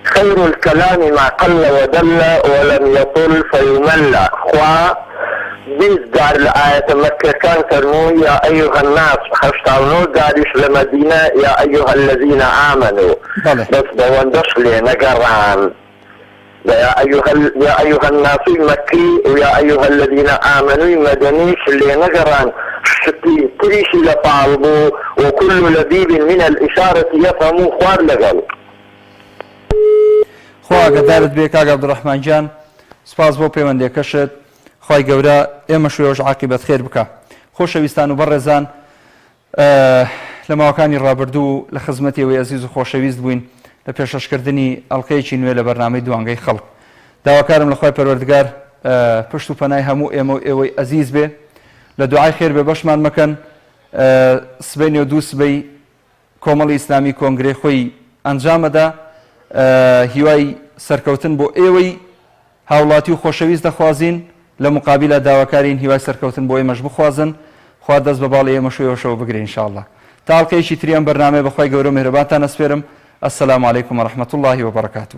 Speaker 13: خیر الکلام ما قل ودل ولم یطل فیمل خوا 20 جار لە ئایەتە مەککەکان فەرمووی یا ایها الناس 89 جاریش لە مەدینە یا ایها الذین آمنوا
Speaker 1: بەڵێ.
Speaker 13: بەس بەوەندەش لێ نەگەڕان بە یا ایها یا ایها الناس مەککی و یا ایها الذین آمنوا مەدەنیش لێ نەگەڕان شتی تریشی لە پاڵ بوو وکل لبیب من الاشارة یفهم خوار لەگەڵ.
Speaker 1: خوا ئاگادارت بێ کاک عبدالرحمن گیان سوپاس بۆ پەیوەندیەکەشت خوای گەورە ئێمەش و ئێوەش عاقیبەت خێر بکا خۆشەویستان و بەڕێزان لە ماوەکانی ڕابردوو لە خزمەتی ئێوەی ئەزیز و خۆشەویست بووین لە پێشەشکردنی ئەڵلقەیەکی نوێ لە بەرنامەی دوانگەی خەڵک داواکارم لە خوای پەروەردگار پشت و پەنای هەموو ئێمە و ئێوەی ئەزیز بێ لە دوعای خێر بێ بەشمان مەکەن سبەینێ و دوو سبەی کۆمەڵی ئیسلامی کۆنگرەی خۆی ئەنجامەدا، هیوای سەرکەوتن بۆ ئێوەی هاوڵاتی و خۆشەویست دەخوازین، لە موقابیلا داواکارین هیوای سەرکەوتن بۆ ئێمەش بخوازن، خوا دەست بە باڵی ئێمەش و ئێوەشەوە بگرێ ان شاء اللە. تا ئەڵقەیەکی تری ئەم بەرنامەیە بە خوای گەورە و میهرەبانتان ئەسپێرم، السلام علیکم و رحمە اللە و بەرەکاته.